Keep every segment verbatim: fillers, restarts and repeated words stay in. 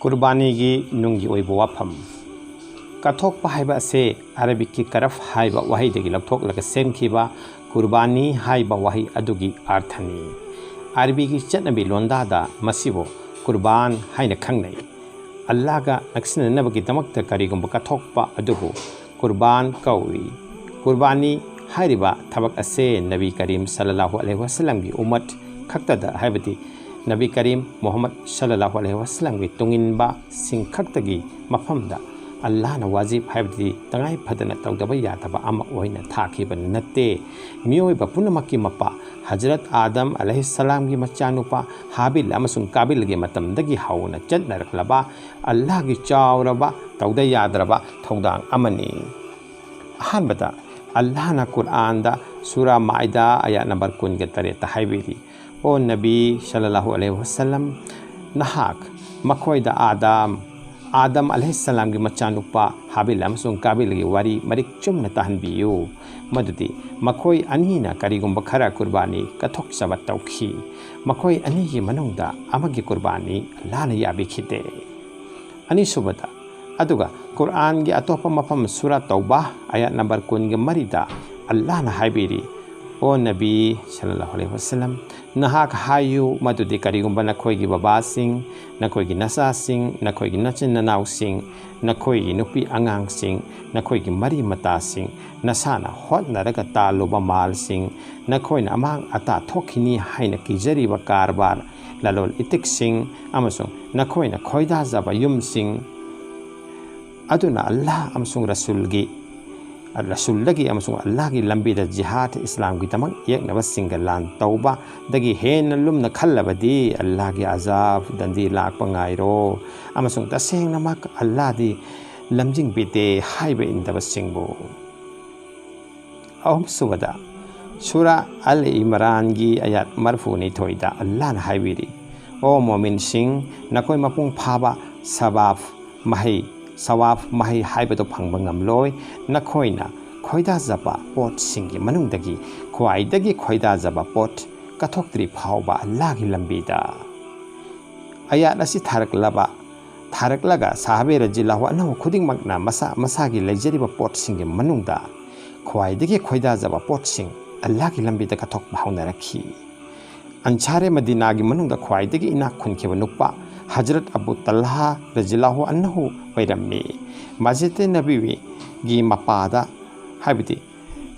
ꯀꯨꯔꯕꯥꯅꯤꯒꯤ ꯅꯨꯡꯒꯤ ꯑꯣꯏꯕ ꯋꯥꯐꯝ꯫ ꯀꯠꯊꯣꯛꯄ ꯍꯥꯏꯕ ꯑꯁꯦ ꯑꯔꯕꯤꯛꯀꯤ ꯀꯔꯐ ꯍꯥꯏꯕ ꯋꯥꯍꯩꯗꯒꯤ ꯂꯧꯊꯣꯛꯂꯒ ꯁꯦꯝꯈꯤꯕ ꯀꯨꯔꯕꯥꯅꯤ ꯍꯥꯏꯕ ꯋꯥꯍꯩ ꯑꯗꯨꯒꯤ ꯑꯥꯔꯊꯅꯤ꯫ ꯑꯔꯕꯤꯒꯤ ꯆꯠꯅꯕꯤ ꯂꯣꯟꯗꯥꯗ ꯃꯁꯤꯕꯨ ꯀꯨꯔꯕꯥꯟ ꯍꯥꯏꯅ ꯈꯪꯅꯩ꯫ ꯑꯜꯂꯥꯍꯒ ꯅꯛꯁꯤꯟꯅꯅꯕꯒꯤꯗꯃꯛꯇ ꯀꯔꯤꯒꯨꯝꯕ ꯀꯠꯊꯣꯛꯄ ꯑꯗꯨꯕꯨ ꯀꯨꯔꯕꯥꯟ ꯀꯧꯏ꯫ ꯀꯨꯔꯕꯥꯅꯤ ꯍꯥꯏꯔꯤꯕ ꯊꯕꯛ ꯑꯁꯦ ꯅꯕꯤ ꯀꯔꯤꯝ ꯁꯜꯂꯜꯂꯥꯍꯨ ꯑꯂꯩꯍꯤ ꯋꯥꯁꯜꯂꯝꯒꯤ ꯎꯃꯠ ꯈꯛꯇꯗ, ꯍꯥꯏꯕꯗꯤ ꯅꯕꯤ ꯀꯔꯤꯝ ꯃꯨꯍꯝꯃꯗ ꯁꯜꯂꯜꯂꯥꯍꯨ ꯑꯂꯩꯍꯤ ꯋꯥꯁꯜꯂꯝꯒꯤ ꯇꯨꯡꯏꯟꯕꯁꯤꯡ ꯈꯛꯇꯒꯤ ꯃꯐꯝꯗ ꯑꯜꯂꯥꯍꯅ ꯋꯥꯖꯤꯕ, ꯍꯥꯏꯕꯗꯤ ꯇꯉꯥꯏ ꯐꯗꯅ ꯇꯧꯗꯕ ꯌꯥꯗꯕ ꯑꯃ ꯑꯣꯏꯅ ꯊꯥꯈꯤꯕ ꯅꯠꯇꯦ꯫ ꯃꯤꯑꯣꯏꯕ ꯄꯨꯝꯅꯃꯛꯀꯤ ꯃꯄꯥ ꯍꯖꯔꯠ ꯑꯥꯗꯝ ꯑꯂꯩꯍꯤꯁꯁꯂꯥꯝꯒꯤ ꯃꯆꯥꯅꯨꯄꯥ ꯍꯥꯕꯤꯜ ꯑꯃꯁꯨꯡ ꯀꯥꯕꯤꯜꯒꯤ ꯃꯇꯝꯗꯒꯤ ꯍꯧꯅ ꯆꯠꯅꯔꯛꯂꯕ ꯑꯜꯂꯥꯍꯒꯤ ꯆꯥꯎꯔꯕ, ꯇꯧꯗ ꯌꯥꯗ꯭ꯔꯕ ꯊꯧꯗꯥꯡ ꯑꯃꯅꯤ꯫ ꯑꯍꯥꯟꯕꯗ, ꯑꯜꯂꯥꯍꯅ ꯀꯨꯔꯑꯥꯟꯗ ꯁꯨꯔꯥ ꯃꯥꯏꯗꯥ ꯑꯌꯥꯠ ꯅꯝꯕꯔ ꯀꯨꯟꯒ ꯇꯔꯦꯠꯇ ꯍꯥꯏꯕꯤꯔꯤ, "ꯑꯣ ꯅꯕꯤ ꯁꯜꯂꯜꯂꯥꯍꯨ ꯑꯂꯩꯍꯤ ꯋꯥꯁꯜꯂꯝ, ꯅꯍꯥꯛ ꯃꯈꯣꯏꯗ ꯑꯥꯗꯝ, ꯑꯥꯗꯝ ꯑꯂꯩꯍꯤꯁꯁꯂꯥꯝꯒꯤ ꯃꯆꯥꯅꯨꯄꯥ ꯍꯥꯕꯤꯜ ꯑꯃꯁꯨꯡ ꯀꯥꯕꯤꯜꯒꯤ ꯋꯥꯔꯤ ꯃꯔꯤꯛ ꯆꯨꯝꯅ ꯇꯥꯍꯟꯕꯤꯌꯨ, ꯃꯗꯨꯗꯤ ꯃꯈꯣꯏ ꯑꯅꯤꯅ ꯀꯔꯤꯒꯨꯝꯕ ꯈꯔ ꯀꯨꯔꯕꯥꯅꯤ ꯀꯠꯊꯣꯛꯆꯕ ꯇꯧꯈꯤ꯫ ꯃꯈꯣꯏ ꯑꯅꯤꯒꯤ ꯃꯅꯨꯡꯗ ꯑꯃꯒꯤ ꯀꯨꯔꯕꯥꯅꯤ ꯑꯜꯂꯥꯍꯅ ꯌꯥꯕꯤꯈꯤꯗꯦ"꯫ ꯑꯅꯤꯁꯨꯕꯗ, ꯑꯗꯨꯒ ꯀꯨꯔꯑꯥꯟꯒꯤ ꯑꯇꯣꯞꯄ ꯃꯐꯝ ꯁꯨꯔꯥ ꯇꯧꯕꯥ ꯑꯌꯥꯠ ꯅꯝꯕꯔ ꯀꯨꯟꯒ ꯃꯔꯤꯗ ꯑꯜꯂꯥꯍꯅ ꯍꯥꯏꯕꯤꯔꯤ, "ꯑꯣ ꯅꯕꯤ ꯁꯜꯂꯜꯂꯥꯍꯨ ꯑꯂꯩꯍꯤ ꯋꯥꯁꯜꯂꯝ, ꯅꯍꯥꯛ ꯍꯥꯏꯌꯨ ꯃꯗꯨꯗꯤ ꯀꯔꯤꯒꯨꯝꯕ ꯅꯈꯣꯏꯒꯤ ꯕꯕꯥꯁꯤꯡ, ꯅꯈꯣꯏꯒꯤ ꯅꯆꯥꯁꯤꯡ, ꯅꯈꯣꯏꯒꯤ ꯅꯆꯤꯟ ꯅꯅꯥꯎꯁꯤꯡ, ꯅꯈꯣꯏꯒꯤ ꯅꯨꯄꯤ ꯑꯉꯥꯡꯁꯤꯡ, ꯅꯈꯣꯏꯒꯤ ꯃꯔꯤ ꯃꯇꯥꯁꯤꯡ, ꯅꯁꯥꯅ ꯍꯣꯠꯅꯔꯒ ꯇꯥꯜꯂꯨꯕ ꯃꯥꯜꯁꯤꯡ, ꯅꯈꯣꯏꯅ ꯑꯃꯥꯡ ꯑꯇꯥ ꯊꯣꯛꯈꯤꯅꯤ ꯍꯥꯏꯅ ꯀꯤꯖꯔꯤꯕ ꯀꯔꯕꯥꯔ, ꯂꯂꯣꯟ ꯏꯇꯤꯛꯁꯤꯡ ꯑꯃꯁꯨꯡ ꯅꯈꯣꯏꯅ ꯈꯣꯏꯗꯥꯖꯕ ꯌꯨꯝꯁꯤꯡ ꯑꯗꯨꯅ ꯑꯜꯂꯥꯍ ꯑꯃꯁꯨꯡ ꯔꯁꯨꯜꯒꯤ, ꯔꯁꯨꯜꯗꯒꯤ ꯑꯃꯁꯨꯡ ꯑꯜꯂꯥꯍꯒꯤ ꯂꯝꯕꯤꯗ ꯖꯤꯍꯥꯗ, ꯏꯁꯂꯥꯝꯒꯤꯗꯃꯛ ꯌꯦꯛꯅꯕꯁꯤꯡꯒ ꯂꯥꯟ ꯇꯧꯕꯗꯒꯤ ꯍꯦꯟꯅ ꯂꯨꯝꯅ ꯈꯜꯂꯕꯗꯤ ꯑꯜꯂꯥꯍꯒꯤ ꯑꯖꯥꯕ ꯗꯟꯗꯤ ꯂꯥꯛꯄ ꯉꯥꯏꯔꯣ, ꯑꯃꯁꯨꯡ ꯇꯁꯦꯡꯅꯃꯛ ꯑꯜꯂꯥꯍꯗꯤ ꯂꯝꯖꯤꯡꯕꯤꯗꯦ ꯍꯥꯏꯕ ꯏꯟꯗꯕꯁꯤꯡꯕꯨ"꯫ ꯑꯍꯨꯝꯁꯨꯕꯗ, ꯁꯨꯔꯥ ꯑꯜ ꯏꯝꯔꯥꯟꯒꯤ ꯑꯌꯥꯠ ꯃꯔꯐꯨꯅꯤꯊꯣꯏꯗ ꯑꯜꯂꯥꯍꯅ ꯍꯥꯏꯕꯤꯔꯤ, "ꯑꯣ ꯃꯣꯃꯤꯟꯁꯤꯡ, ꯅꯈꯣꯏ ꯃꯄꯨꯡ ꯐꯥꯕ ꯁꯕꯥꯕ ꯃꯍꯩ, ꯁꯋꯥꯕ ꯃꯍꯩ ꯍꯥꯏꯕꯗꯨ ꯐꯪꯕ ꯉꯝꯂꯣꯏ꯫ ꯅꯈꯣꯏꯅ ꯈꯣꯏꯗꯥꯖꯕ ꯄꯣꯠꯁꯤꯡꯒꯤ ꯃꯅꯨꯡꯗꯒꯤ ꯈ꯭ꯋꯥꯏꯗꯒꯤ ꯈꯣꯏꯗꯥꯖꯕ ꯄꯣꯠ ꯀꯠꯊꯣꯛꯇ꯭ꯔꯤ ꯐꯥꯎꯕ ꯑꯜꯂꯥꯍꯒꯤ ꯂꯝꯕꯤꯗ"꯫ ꯑꯌꯥꯠ ꯑꯁꯤ ꯊꯥꯔꯛꯂꯕ ꯊꯥꯔꯛꯂꯒ ꯁꯍꯥꯕꯤ ꯔꯖꯤꯌꯜꯂꯥꯍꯨ ꯑꯟꯍꯨ ꯈꯨꯗꯤꯡꯃꯛꯅ ꯃꯁꯥ ꯃꯁꯥꯒꯤ ꯂꯩꯖꯔꯤꯕ ꯄꯣꯠꯁꯤꯡꯒꯤ ꯃꯅꯨꯡꯗ ꯈ꯭ꯋꯥꯏꯗꯒꯤ ꯈꯣꯏꯗꯥꯖꯕ ꯄꯣꯠꯁꯤꯡ ꯑꯜꯂꯥꯍꯒꯤ ꯂꯝꯕꯤꯗ ꯀꯠꯊꯣꯛꯄ ꯍꯧꯅꯔꯛꯈꯤ꯫ ꯑꯟꯁꯥꯔꯦ ꯃꯗꯤꯅꯥꯒꯤ ꯃꯅꯨꯡꯗ ꯈ꯭ꯋꯥꯏꯗꯒꯤ ꯏꯅꯥꯛ ꯈꯨꯟꯈꯤꯕ ꯅꯨꯄꯥ ꯍꯖꯔꯠ ꯑꯕꯨ ꯇꯜꯍꯥ ꯔꯖꯤꯌꯜꯂꯥꯍꯨ ꯑꯟꯍꯨ ꯑꯣꯏꯔꯝꯃꯤ꯫ ꯃꯁꯖꯤꯗ ꯅꯕꯤꯒꯤ ꯃꯄꯥꯗ, ꯍꯥꯏꯕꯗꯤ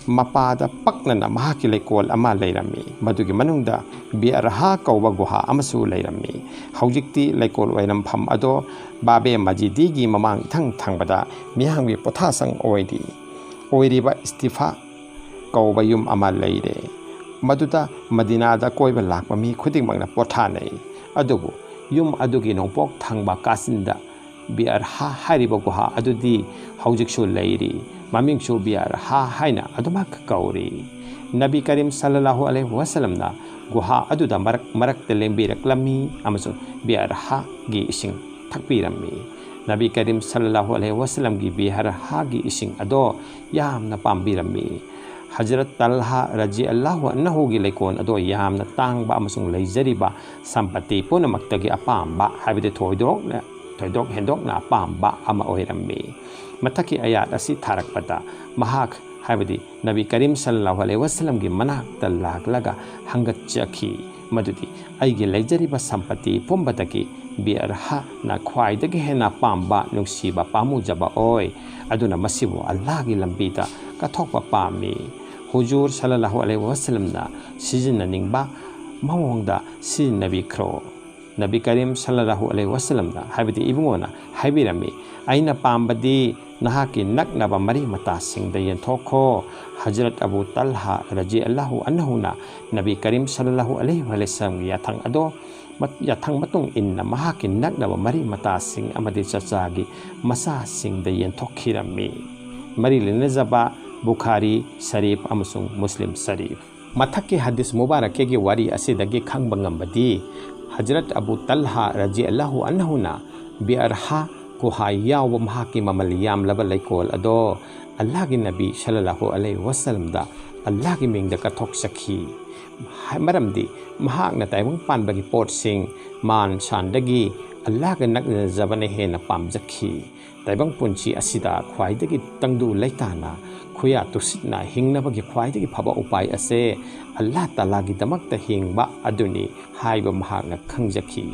ꯃꯄꯥꯗ ꯄꯛꯅꯅ ꯃꯍꯥꯛꯀꯤ ꯂꯩꯀꯣꯜ ꯑꯃ ꯂꯩꯔꯝꯃꯤ꯫ ꯃꯗꯨꯒꯤ ꯃꯅꯨꯡꯗ ꯕꯤꯑꯔꯍꯥ ꯀꯧꯕ ꯒꯨꯍꯥ ꯑꯃꯁꯨ ꯂꯩꯔꯝꯃꯤ꯫ ꯍꯧꯖꯤꯛꯇꯤ ꯂꯩꯀꯣꯜ ꯑꯣꯏꯔꯝꯐꯝ ꯑꯗꯣ ꯕꯥꯕꯦ ꯃꯁꯖꯤꯗꯤꯒꯤ ꯃꯃꯥꯡ ꯏꯊꯪ ꯊꯪꯕꯗ ꯃꯤꯌꯥꯝꯒꯤ ꯄꯣꯊꯥꯁꯪ ꯑꯣꯏꯔꯤ꯫ ꯑꯣꯏꯔꯤꯕ ꯏꯁꯇꯤꯐꯥ ꯀꯧꯕ ꯌꯨꯝ ꯑꯃ ꯂꯩꯔꯦ꯫ ꯃꯗꯨꯗ ꯃꯗꯤꯅꯥꯗ ꯀꯣꯏꯕ ꯂꯥꯛꯄ ꯃꯤ ꯈꯨꯗꯤꯡꯃꯛꯅ ꯄꯣꯊꯥꯅꯩ꯫ ꯑꯗꯨꯕꯨ ꯌꯨꯝ ꯑꯗꯨꯒꯤ ꯅꯣꯡꯄꯣꯛ ꯊꯪꯕ ꯀꯥꯆꯤꯟꯗ ꯕꯤꯑꯔꯍꯥ ꯍꯥꯏꯔꯤꯕ ꯒꯨꯍꯥ ꯑꯗꯨꯗꯤ ꯍꯧꯖꯤꯛꯁꯨ ꯂꯩꯔꯤ꯫ ꯃꯃꯤꯡꯁꯨ ꯕꯤꯑꯔꯍꯥ ꯍꯥꯏꯅ ꯑꯗꯨꯃꯛ ꯀꯧꯔꯤ꯫ ꯅꯕꯤ ꯀꯔꯤꯝ ꯁꯜꯂꯜꯂꯥꯍꯨ ꯑꯂꯩꯍꯤ ꯋꯁꯜꯂꯝꯅ ꯒꯨꯍꯥ ꯑꯗꯨꯗ ꯃꯔꯛ ꯃꯔꯛꯇ ꯂꯦꯡꯕꯤꯔꯛꯂꯝꯃꯤ ꯑꯃꯁꯨꯡ ꯕꯤꯑꯔꯍꯥꯒꯤ ꯏꯁꯤꯡ ꯊꯛꯄꯤꯔꯝꯃꯤ꯫ ꯅꯕꯤ ꯀꯔꯤꯝ ꯁꯜꯂꯜꯂꯥꯍꯨ ꯑꯂꯩꯍꯤ ꯋꯁꯜꯂꯝꯒꯤ ꯕꯤꯑꯔꯍꯥꯒꯤ ꯏꯁꯤꯡ ꯑꯗꯣ ꯌꯥꯝꯅ ꯄꯥꯝꯕꯤꯔꯝꯃꯤ꯫ ꯍꯖꯔꯠ ꯇꯜꯍꯥ ꯔꯖꯤꯌꯜꯂꯥꯍꯨ ꯑꯟꯍꯨꯒꯤ ꯂꯩꯀꯣꯜ ꯑꯗꯣ ꯌꯥꯝꯅ ꯇꯥꯡꯕ ꯑꯃꯁꯨꯡ ꯂꯩꯖꯔꯤꯕ ꯁꯝꯄꯇꯤ ꯄꯨꯝꯅꯃꯛꯇꯒꯤ ꯑꯄꯥꯝꯕ, ꯍꯥꯏꯕꯗꯤ ꯊꯣꯏꯗꯣꯛꯅ, ꯊꯣꯏꯗꯣꯛ ꯍꯦꯟꯗꯣꯛꯅ ꯑꯄꯥꯝꯕ ꯑꯃ ꯑꯣꯏꯔꯝꯃꯤ꯫ ꯃꯊꯛꯀꯤ ꯑꯌꯥꯠ ꯑꯁꯤ ꯊꯥꯔꯛꯄꯗ ꯃꯍꯥꯛ, ꯍꯥꯏꯕꯗꯤ ꯅꯕꯤ ꯀꯔꯤꯝ ꯁꯜꯂꯜꯂꯥꯍꯨ ꯑꯂꯩꯍꯤ ꯋꯁꯜꯂꯝꯒꯤ ꯃꯅꯥꯛꯇ ꯂꯥꯛꯂꯒ ꯍꯪꯒꯠꯆꯈꯤ ꯃꯗꯨꯗꯤ, "ꯑꯩꯒꯤ ꯂꯩꯖꯔꯤꯕ ꯁꯝꯄꯇꯤ ꯄꯨꯝꯕꯗꯒꯤ ꯕꯤꯑꯔꯍꯥꯅ ꯈ꯭ꯋꯥꯏꯗꯒꯤ ꯍꯦꯟꯅ ꯄꯥꯝꯕ, ꯅꯨꯡꯁꯤꯕ, ꯄꯥꯝꯃꯨꯖꯕ ꯑꯣꯏ꯫ ꯑꯗꯨꯅ ꯃꯁꯤꯕꯨ ꯑꯜꯂꯥꯍꯒꯤ ꯂꯝꯕꯤꯗ ꯀꯠꯊꯣꯛꯄ ꯄꯥꯝꯃꯤ꯫ ꯍꯨꯖꯨꯔ ꯁꯜꯂꯜꯂꯥꯍꯨ ꯑꯂꯩꯍꯤ ꯋꯁꯜꯂꯝꯅ ꯁꯤꯖꯤꯟꯅꯅꯤꯡꯕ ꯃꯑꯣꯡꯗ ꯁꯤꯖꯤꯟꯅꯕꯤꯈ꯭ꯔꯣ"꯫ ꯅꯕꯤ ꯀꯔꯤꯝ ꯁꯜꯂꯜꯂꯥꯍꯨ ꯑꯂꯩꯍꯤ ꯋꯁꯜꯂꯝꯅ, ꯍꯥꯏꯕꯗꯤ ꯏꯕꯨꯡꯉꯣꯅ ꯍꯥꯏꯕꯤꯔꯝꯃꯤ, "ꯑꯩꯅ ꯄꯥꯝꯕꯗꯤ ꯅꯍꯥꯛꯀꯤ ꯅꯛꯅꯕ ꯃꯔꯤ ꯃꯇꯥꯁꯤꯡꯗ ꯌꯦꯟꯊꯣꯛꯈꯣ"꯫ ꯍꯖꯔꯠ ꯑꯕꯨ ꯇꯜꯍꯥ ꯔꯖꯤꯌꯜꯂꯥꯍꯨ ꯑꯟꯍꯨꯅ ꯅꯕꯤ ꯀꯔꯤꯝ ꯁꯜꯂꯜꯂꯥꯍꯨ ꯑꯂꯩꯍꯤ ꯋꯁꯜꯂꯝꯒꯤ ꯌꯥꯊꯪ ꯑꯗꯣ, ꯌꯥꯊꯪ ꯃꯇꯨꯡ ꯏꯟꯅ ꯃꯍꯥꯛꯀꯤ ꯅꯛꯅꯕ ꯃꯔꯤ ꯃꯇꯥꯁꯤꯡ ꯑꯃꯗꯤ ꯆꯆꯥꯒꯤ ꯃꯆꯥꯁꯤꯡꯗ ꯌꯦꯟꯊꯣꯛꯈꯤꯔꯝꯃꯤ꯫ ꯃꯔꯤ ꯂꯩꯅꯖꯕ ꯕꯨꯈꯥꯔꯤ ꯁꯔꯤꯐ ꯑꯃꯁꯨꯡ ꯃꯨꯁꯂꯤꯝ ꯁꯔꯤꯐ꯫ ꯃꯊꯛꯀꯤ ꯍꯗꯤꯁ ꯃꯨꯕꯥꯔꯛꯀꯤꯒꯤ ꯋꯥꯔꯤ ꯑꯁꯤꯗꯒꯤ ꯈꯪꯕ ꯉꯝꯕꯗꯤ, ꯍꯖꯔꯠ ꯑꯕꯨ ꯇꯜꯍꯥ ꯔꯖꯤꯌꯜꯂꯥꯍꯨ ꯑꯟꯍꯨꯅ ꯕꯤꯑꯔꯍꯥ ꯒꯨꯍꯥ ꯌꯥꯎꯕ ꯃꯍꯥꯛꯀꯤ ꯃꯃꯜ ꯌꯥꯝꯂꯕ ꯂꯩꯀꯣꯜ ꯑꯗꯣ ꯑꯜꯂꯥꯍꯒꯤ ꯅꯕꯤ ꯁꯜꯂꯜꯂꯥꯍꯨ ꯑꯂꯩꯍꯤ ꯋꯁꯜꯂꯝꯗ ꯑꯜꯂꯥꯍꯒꯤ ꯃꯤꯡꯗ ꯀꯠꯊꯣꯛꯆꯈꯤ꯫ ꯃꯔꯝꯗꯤ ꯃꯍꯥꯛꯅ ꯇꯥꯏꯕꯪ ꯄꯥꯟꯕꯒꯤ ꯄꯣꯠꯁꯤꯡ, ꯃꯥꯟ ꯁꯥꯟꯗꯒꯤ ꯑꯜꯂꯥꯍꯒ ꯅꯛꯅꯖꯕꯅ ꯍꯦꯟꯅ ꯄꯥꯝꯖꯈꯤ꯫ ꯇꯥꯏꯕꯪ ꯄꯨꯟꯁꯤ ꯑꯁꯤꯗ ꯈ꯭ꯋꯥꯏꯗꯒꯤ ꯇꯪꯗꯨ ꯂꯩꯇꯥꯅ, ꯈꯨꯌꯥ ꯇꯨꯁꯤꯠꯅ ꯍꯤꯡꯅꯕꯒꯤ ꯈ꯭ꯋꯥꯏꯗꯒꯤ ꯐꯕ ꯎꯄꯥꯏ ꯑꯁꯦ ꯑꯜꯂꯥꯍ ꯇꯥꯂꯥꯒꯤꯗꯃꯛꯇ ꯍꯤꯡꯕ ꯑꯗꯨꯅꯤ ꯍꯥꯏꯕ ꯃꯍꯥꯛꯅ ꯈꯪꯖꯈꯤ꯫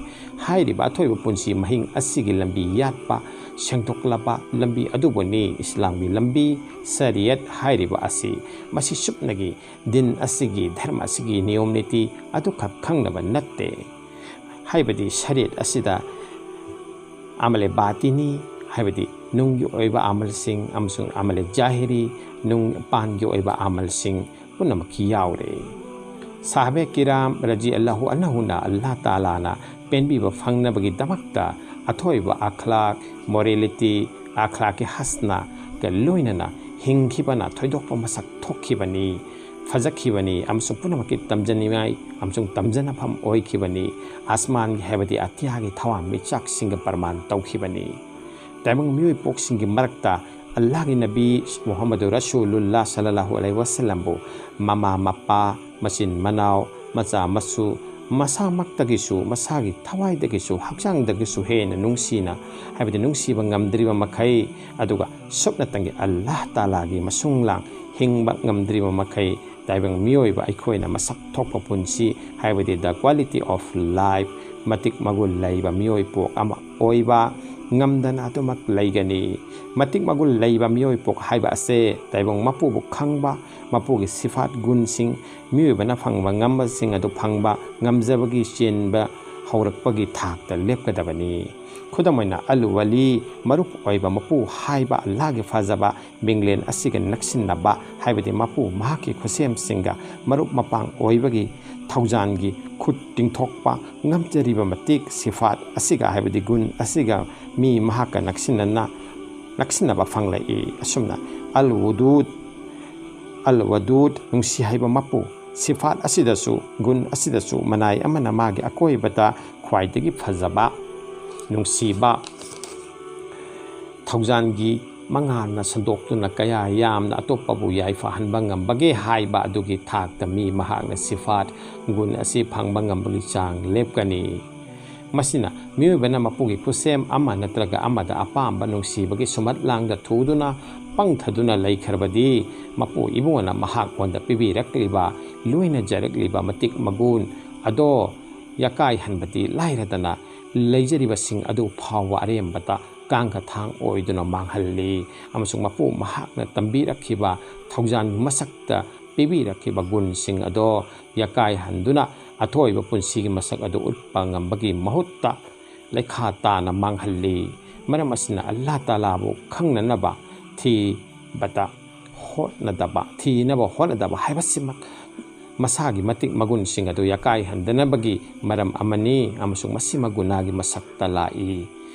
ꯍꯥꯏꯔꯤꯕ ꯑꯊꯣꯏꯕ ꯄꯨꯟꯁꯤ ꯃꯍꯤꯡ ꯑꯁꯤꯒꯤ ꯂꯝꯕꯤ ꯌꯥꯠꯄ, ꯁꯦꯡꯗꯣꯛꯂꯕ ꯂꯝꯕꯤ ꯑꯗꯨꯕꯨꯅꯤ ꯏꯁꯂꯥꯝꯒꯤ ꯂꯝꯕꯤ, ꯁꯔꯤꯌꯠ ꯍꯥꯏꯔꯤꯕ ꯑꯁꯤ꯫ ꯃꯁꯤ ꯆꯨꯞꯅꯒꯤ ꯗꯤꯟ ꯑꯁꯤꯒꯤ, ꯙꯔꯃ ꯑꯁꯤꯒꯤ ꯅꯤꯌꯣꯝ ꯅꯤꯇꯤ ꯑꯗꯨꯈꯛ ꯈꯪꯅꯕ ꯅꯠꯇꯦ꯫ ꯍꯥꯏꯕꯗꯤ ꯁꯔꯤꯌꯠ ꯑꯁꯤꯗ ꯑꯃꯂꯦ ꯕꯥꯇꯤꯅꯤ, ꯍꯥꯏꯕꯗꯤ ꯅꯨꯡꯒꯤ ꯑꯣꯏꯕ ꯑꯃꯜꯁꯤꯡ, ꯑꯃꯁꯨꯡ ꯑꯃꯂꯦ ꯖꯥꯍꯤꯔꯤ, ꯅꯨꯡ ꯄꯥꯟꯒꯤ ꯑꯣꯏꯕ ꯑꯃꯜꯁꯤꯡ ꯄꯨꯝꯅꯃꯛꯀꯤ ꯌꯥꯎꯔꯦ꯫ ꯁꯥꯍꯕꯦ ꯀꯤꯔꯥꯝ ꯔꯖꯤ ꯑꯜꯂꯥꯍꯨ ꯑꯟꯍꯨꯅ ꯑꯜꯂꯥꯍ ꯇꯥꯂꯥꯅ ꯄꯦꯟꯕꯤꯕ ꯐꯪꯅꯕꯒꯤꯗꯃꯛꯇ ꯑꯊꯣꯏꯕ ꯑꯈ꯭ꯂꯥꯛ, ꯃꯣꯔꯦꯂꯤꯇꯤ, ꯑꯈ꯭ꯂꯥꯛꯀꯤ ꯍꯁꯅꯒ ꯂꯣꯏꯅꯅ ꯍꯤꯡꯈꯤꯕꯅ ꯊꯣꯏꯗꯣꯛꯄ ꯃꯁꯛ ꯊꯣꯛꯈꯤꯕꯅꯤ, ꯐꯖꯈꯤꯕꯅꯤ ꯑꯃꯁꯨꯡ ꯄꯨꯝꯅꯃꯛꯀꯤ ꯇꯝꯖꯅꯤꯡꯉꯥꯏ ꯑꯃꯁꯨꯡ ꯇꯝꯖꯅꯐꯝ ꯑꯣꯏꯈꯤꯕꯅꯤ꯫ ꯑꯁꯃꯥꯟꯒꯤ ꯍꯥꯏꯕꯗꯤ ꯑꯇꯤꯌꯥꯒꯤ ꯊꯋꯥꯟꯃꯤꯆꯥꯛꯁꯤꯡꯒ ꯄ꯭ꯔꯃꯥꯟ ꯇꯧꯈꯤꯕꯅꯤ꯫ ꯇꯥꯏꯕꯪ ꯃꯤꯑꯣꯏ ꯄꯣꯛꯁꯤꯡꯒꯤ ꯃꯔꯛꯇ ꯑꯜꯂꯥꯍꯒꯤ ꯅꯕꯤ ꯃꯨꯍꯝꯃꯗꯨ ꯔꯁꯨꯂꯨꯜꯂꯥ ꯁꯜꯂꯜꯂꯥꯍꯨ ꯑꯂꯩꯍꯤ ꯋꯥꯁꯜꯂꯝꯕꯨ ꯃꯃꯥ ꯃꯄꯥ, ꯃꯆꯤꯟ ꯃꯅꯥꯎ, ꯃꯆꯥ ꯃꯁꯨ, ꯃꯁꯥꯃꯛꯇꯒꯤꯁꯨ, ꯃꯁꯥꯒꯤ ꯊꯋꯥꯏꯗꯒꯤꯁꯨ, ꯍꯛꯆꯥꯡꯗꯒꯤꯁꯨ ꯍꯦꯟꯅ ꯅꯨꯡꯁꯤꯅ, ꯍꯥꯏꯕꯗꯤ ꯅꯨꯡꯁꯤꯕ ꯉꯝꯗ꯭ꯔꯤꯕ ꯃꯈꯩ, ꯑꯗꯨꯒ ꯁꯨꯞꯅꯇꯪꯒꯤ ꯑꯜꯂꯥꯍ ꯇꯥꯂꯥꯒꯤ ꯃꯁꯨꯡ ꯂꯥꯡ ꯍꯤꯡꯕ ꯉꯝꯗ꯭ꯔꯤꯕ ꯃꯈꯩ, ꯇꯥꯏꯕꯪ ꯃꯤꯑꯣꯏꯕ ꯑꯩꯈꯣꯏꯅ ꯃꯁꯛ ꯊꯣꯛꯄ ꯄꯨꯟꯁꯤ, ꯍꯥꯏꯕꯗꯤ the quality of life, ꯃꯇꯤꯛ ꯃꯒꯨꯟ ꯂꯩꯕ ꯃꯤꯑꯣꯏ ꯄꯣꯛ ꯑꯃ ꯑꯣꯏꯕ ꯉꯝꯗꯅ ꯑꯗꯨꯃꯛ ꯂꯩꯒꯅꯤ꯫ ꯃꯇꯤꯛ ꯃꯒꯨꯟ ꯂꯩꯕ ꯃꯤꯑꯣꯏ ꯄꯣꯛ ꯍꯥꯏꯕ ꯑꯁꯦ ꯇꯥꯏꯕꯪ ꯃꯄꯨꯕꯨ ꯈꯪꯕ, ꯃꯄꯨꯒꯤ ꯁꯤꯐꯥꯠ ꯒꯨꯟꯁꯤꯡ ꯃꯤꯑꯣꯏꯕꯅ ꯐꯪꯕ ꯉꯝꯕꯁꯤꯡ ꯑꯗꯨ ꯐꯪꯕ ꯉꯝꯖꯕꯒꯤ ꯆꯦꯟꯕ ꯍꯧꯔꯛꯄꯒꯤ ꯊꯥꯛꯇ ꯂꯦꯞꯀꯗꯕꯅꯤ꯫ ꯈꯨꯗꯝ ꯑꯣꯏꯅ, ꯑꯜ ꯋꯥꯂꯤ, ꯃꯔꯨꯞ ꯑꯣꯏꯕ ꯃꯄꯨ ꯍꯥꯏꯕ ꯑꯜꯂꯥꯍꯒꯤ ꯐꯖꯕ ꯃꯤꯡꯂꯦꯟ ꯑꯁꯤꯒ ꯅꯛꯁꯤꯟꯅꯕ, ꯍꯥꯏꯕꯗꯤ ꯃꯄꯨ ꯃꯍꯥꯛꯀꯤ ꯈꯨꯠꯁꯦꯝꯁꯤꯡꯒ ꯃꯔꯨꯞ ꯃꯄꯥꯡ ꯑꯣꯏꯕꯒꯤ ꯊꯧꯖꯥꯟꯒꯤ ꯈꯨꯠ ꯇꯤꯡꯊꯣꯛꯄ ꯉꯝꯖꯔꯤꯕ ꯃꯇꯤꯛ ꯁꯤꯐꯥꯠ ꯑꯁꯤꯒ, ꯍꯥꯏꯕꯗꯤ ꯒꯨꯟ ꯑꯁꯤꯒ ꯃꯤ ꯃꯍꯥꯛꯀ ꯅꯛꯁꯤꯟꯅꯅ, ꯅꯛꯁꯤꯟꯅꯕ ꯐꯪꯂꯛꯏ꯫ ꯑꯁꯨꯝꯅ ꯑꯜ ꯋꯨꯗꯨꯗ, ꯑꯜ ꯋꯥꯗꯨꯗ, ꯅꯨꯡꯁꯤ ꯍꯥꯏꯕ ꯃꯄꯨ, ꯁꯤꯐꯥꯠ ꯑꯁꯤꯗꯁꯨ, ꯒꯨꯟ ꯑꯁꯤꯗꯁꯨ ꯃꯅꯥꯏ ꯑꯃꯅ ꯃꯥꯒꯤ ꯑꯀꯣꯏꯕꯗ ꯈ꯭ꯋꯥꯏꯗꯒꯤ ꯐꯖꯕ, ꯅꯨꯡꯁꯤꯕ, ꯊꯧꯖꯥꯟꯒꯤ ꯃꯉꯥꯜꯅ ꯁꯟꯗꯣꯛꯇꯨꯅ ꯀꯌꯥ ꯌꯥꯝꯅ ꯑꯇꯣꯞꯄꯕꯨ ꯌꯥꯏꯐꯍꯟꯕ ꯉꯝꯕꯒꯦ ꯍꯥꯏꯕ ꯑꯗꯨꯒꯤ ꯊꯥꯛꯇ ꯃꯤ ꯃꯍꯥꯛꯅ ꯁꯤꯐꯥꯠ, ꯒꯨꯟ ꯑꯁꯤ ꯐꯪꯕ ꯉꯝꯕꯒꯤ ꯆꯥꯡ ꯂꯦꯞꯀꯅꯤ꯫ ꯃꯁꯤꯅ ꯃꯤꯑꯣꯏꯕꯅ ꯃꯄꯨꯒꯤ ꯈꯨꯠꯁꯦꯝ ꯑꯃ ꯅꯠꯇ꯭ꯔꯒ ꯑꯃꯗ ꯑꯄꯥꯝꯕ ꯅꯨꯡꯁꯤꯕꯒꯤ ꯁꯨꯃꯠꯂꯥꯡꯗ ꯊꯨꯗꯨꯅ ꯄꯪꯊꯗꯨꯅ ꯂꯩꯈ꯭ꯔꯕꯗꯤ, ꯃꯄꯨ ꯏꯕꯨꯡꯉꯣꯅ ꯃꯍꯥꯛꯉꯣꯟꯗ ꯄꯤꯕꯤꯔꯛꯂꯤꯕ, ꯂꯣꯏꯅꯖꯔꯛꯂꯤꯕ ꯃꯇꯤꯛ ꯃꯒꯨꯟ ꯑꯗꯣ ꯌꯥꯀꯥꯏꯍꯟꯕꯗꯤ ꯂꯥꯏꯔꯗꯅ, ꯂꯩꯖꯔꯤꯕꯁꯤꯡ ꯑꯗꯨ ꯐꯥꯎꯕ ꯑꯔꯦꯝꯕꯗ ꯀꯥꯡꯒ ꯊꯥꯡ ꯑꯣꯏꯗꯨꯅ ꯃꯥꯡꯍꯜꯂꯤ꯫ ꯑꯃꯁꯨꯡ ꯃꯄꯨ ꯃꯍꯥꯛꯅ ꯇꯝꯕꯤꯔꯛꯈꯤꯕ ꯊꯧꯖꯥꯟꯒꯤ ꯃꯁꯛꯇ ꯄꯤꯕꯤꯔꯛꯈꯤꯕ ꯒꯨꯟꯁꯤꯡ ꯑꯗꯣ ꯌꯥꯀꯥꯏꯍꯟꯗꯨꯅ ꯑꯊꯣꯏꯕ ꯄꯨꯟꯁꯤꯒꯤ ꯃꯁꯛ ꯑꯗꯨ ꯎꯠꯄ ꯉꯝꯕꯒꯤ ꯃꯍꯨꯠꯇ ꯂꯩꯈꯥ ꯇꯥꯅ ꯃꯥꯡꯍꯜꯂꯤ꯫ ꯃꯔꯝ ꯑꯁꯤꯅ ꯑꯜꯂꯥꯍ ꯇꯥꯂꯥꯕꯨ ꯈꯪꯅꯅꯕ ꯊꯤꯕꯗ ꯍꯣꯠꯅꯗꯕ, ꯊꯤꯅꯕ ꯍꯣꯠꯅꯗꯕ ꯍꯥꯏꯕꯁꯤꯃꯛ ꯃꯁꯥꯒꯤ ꯃꯇꯤꯛ ꯃꯒꯨꯟꯁꯤꯡ ꯑꯗꯨ ꯌꯥꯀꯥꯏꯍꯟꯗꯅꯕꯒꯤ ꯃꯔꯝ ꯑꯃꯅꯤ꯫ ꯑꯃꯁꯨꯡ ꯃꯁꯤꯃꯛ ꯒꯨꯅꯥꯒꯤ ꯃꯁꯛꯇ ꯂꯥꯛꯏ꯫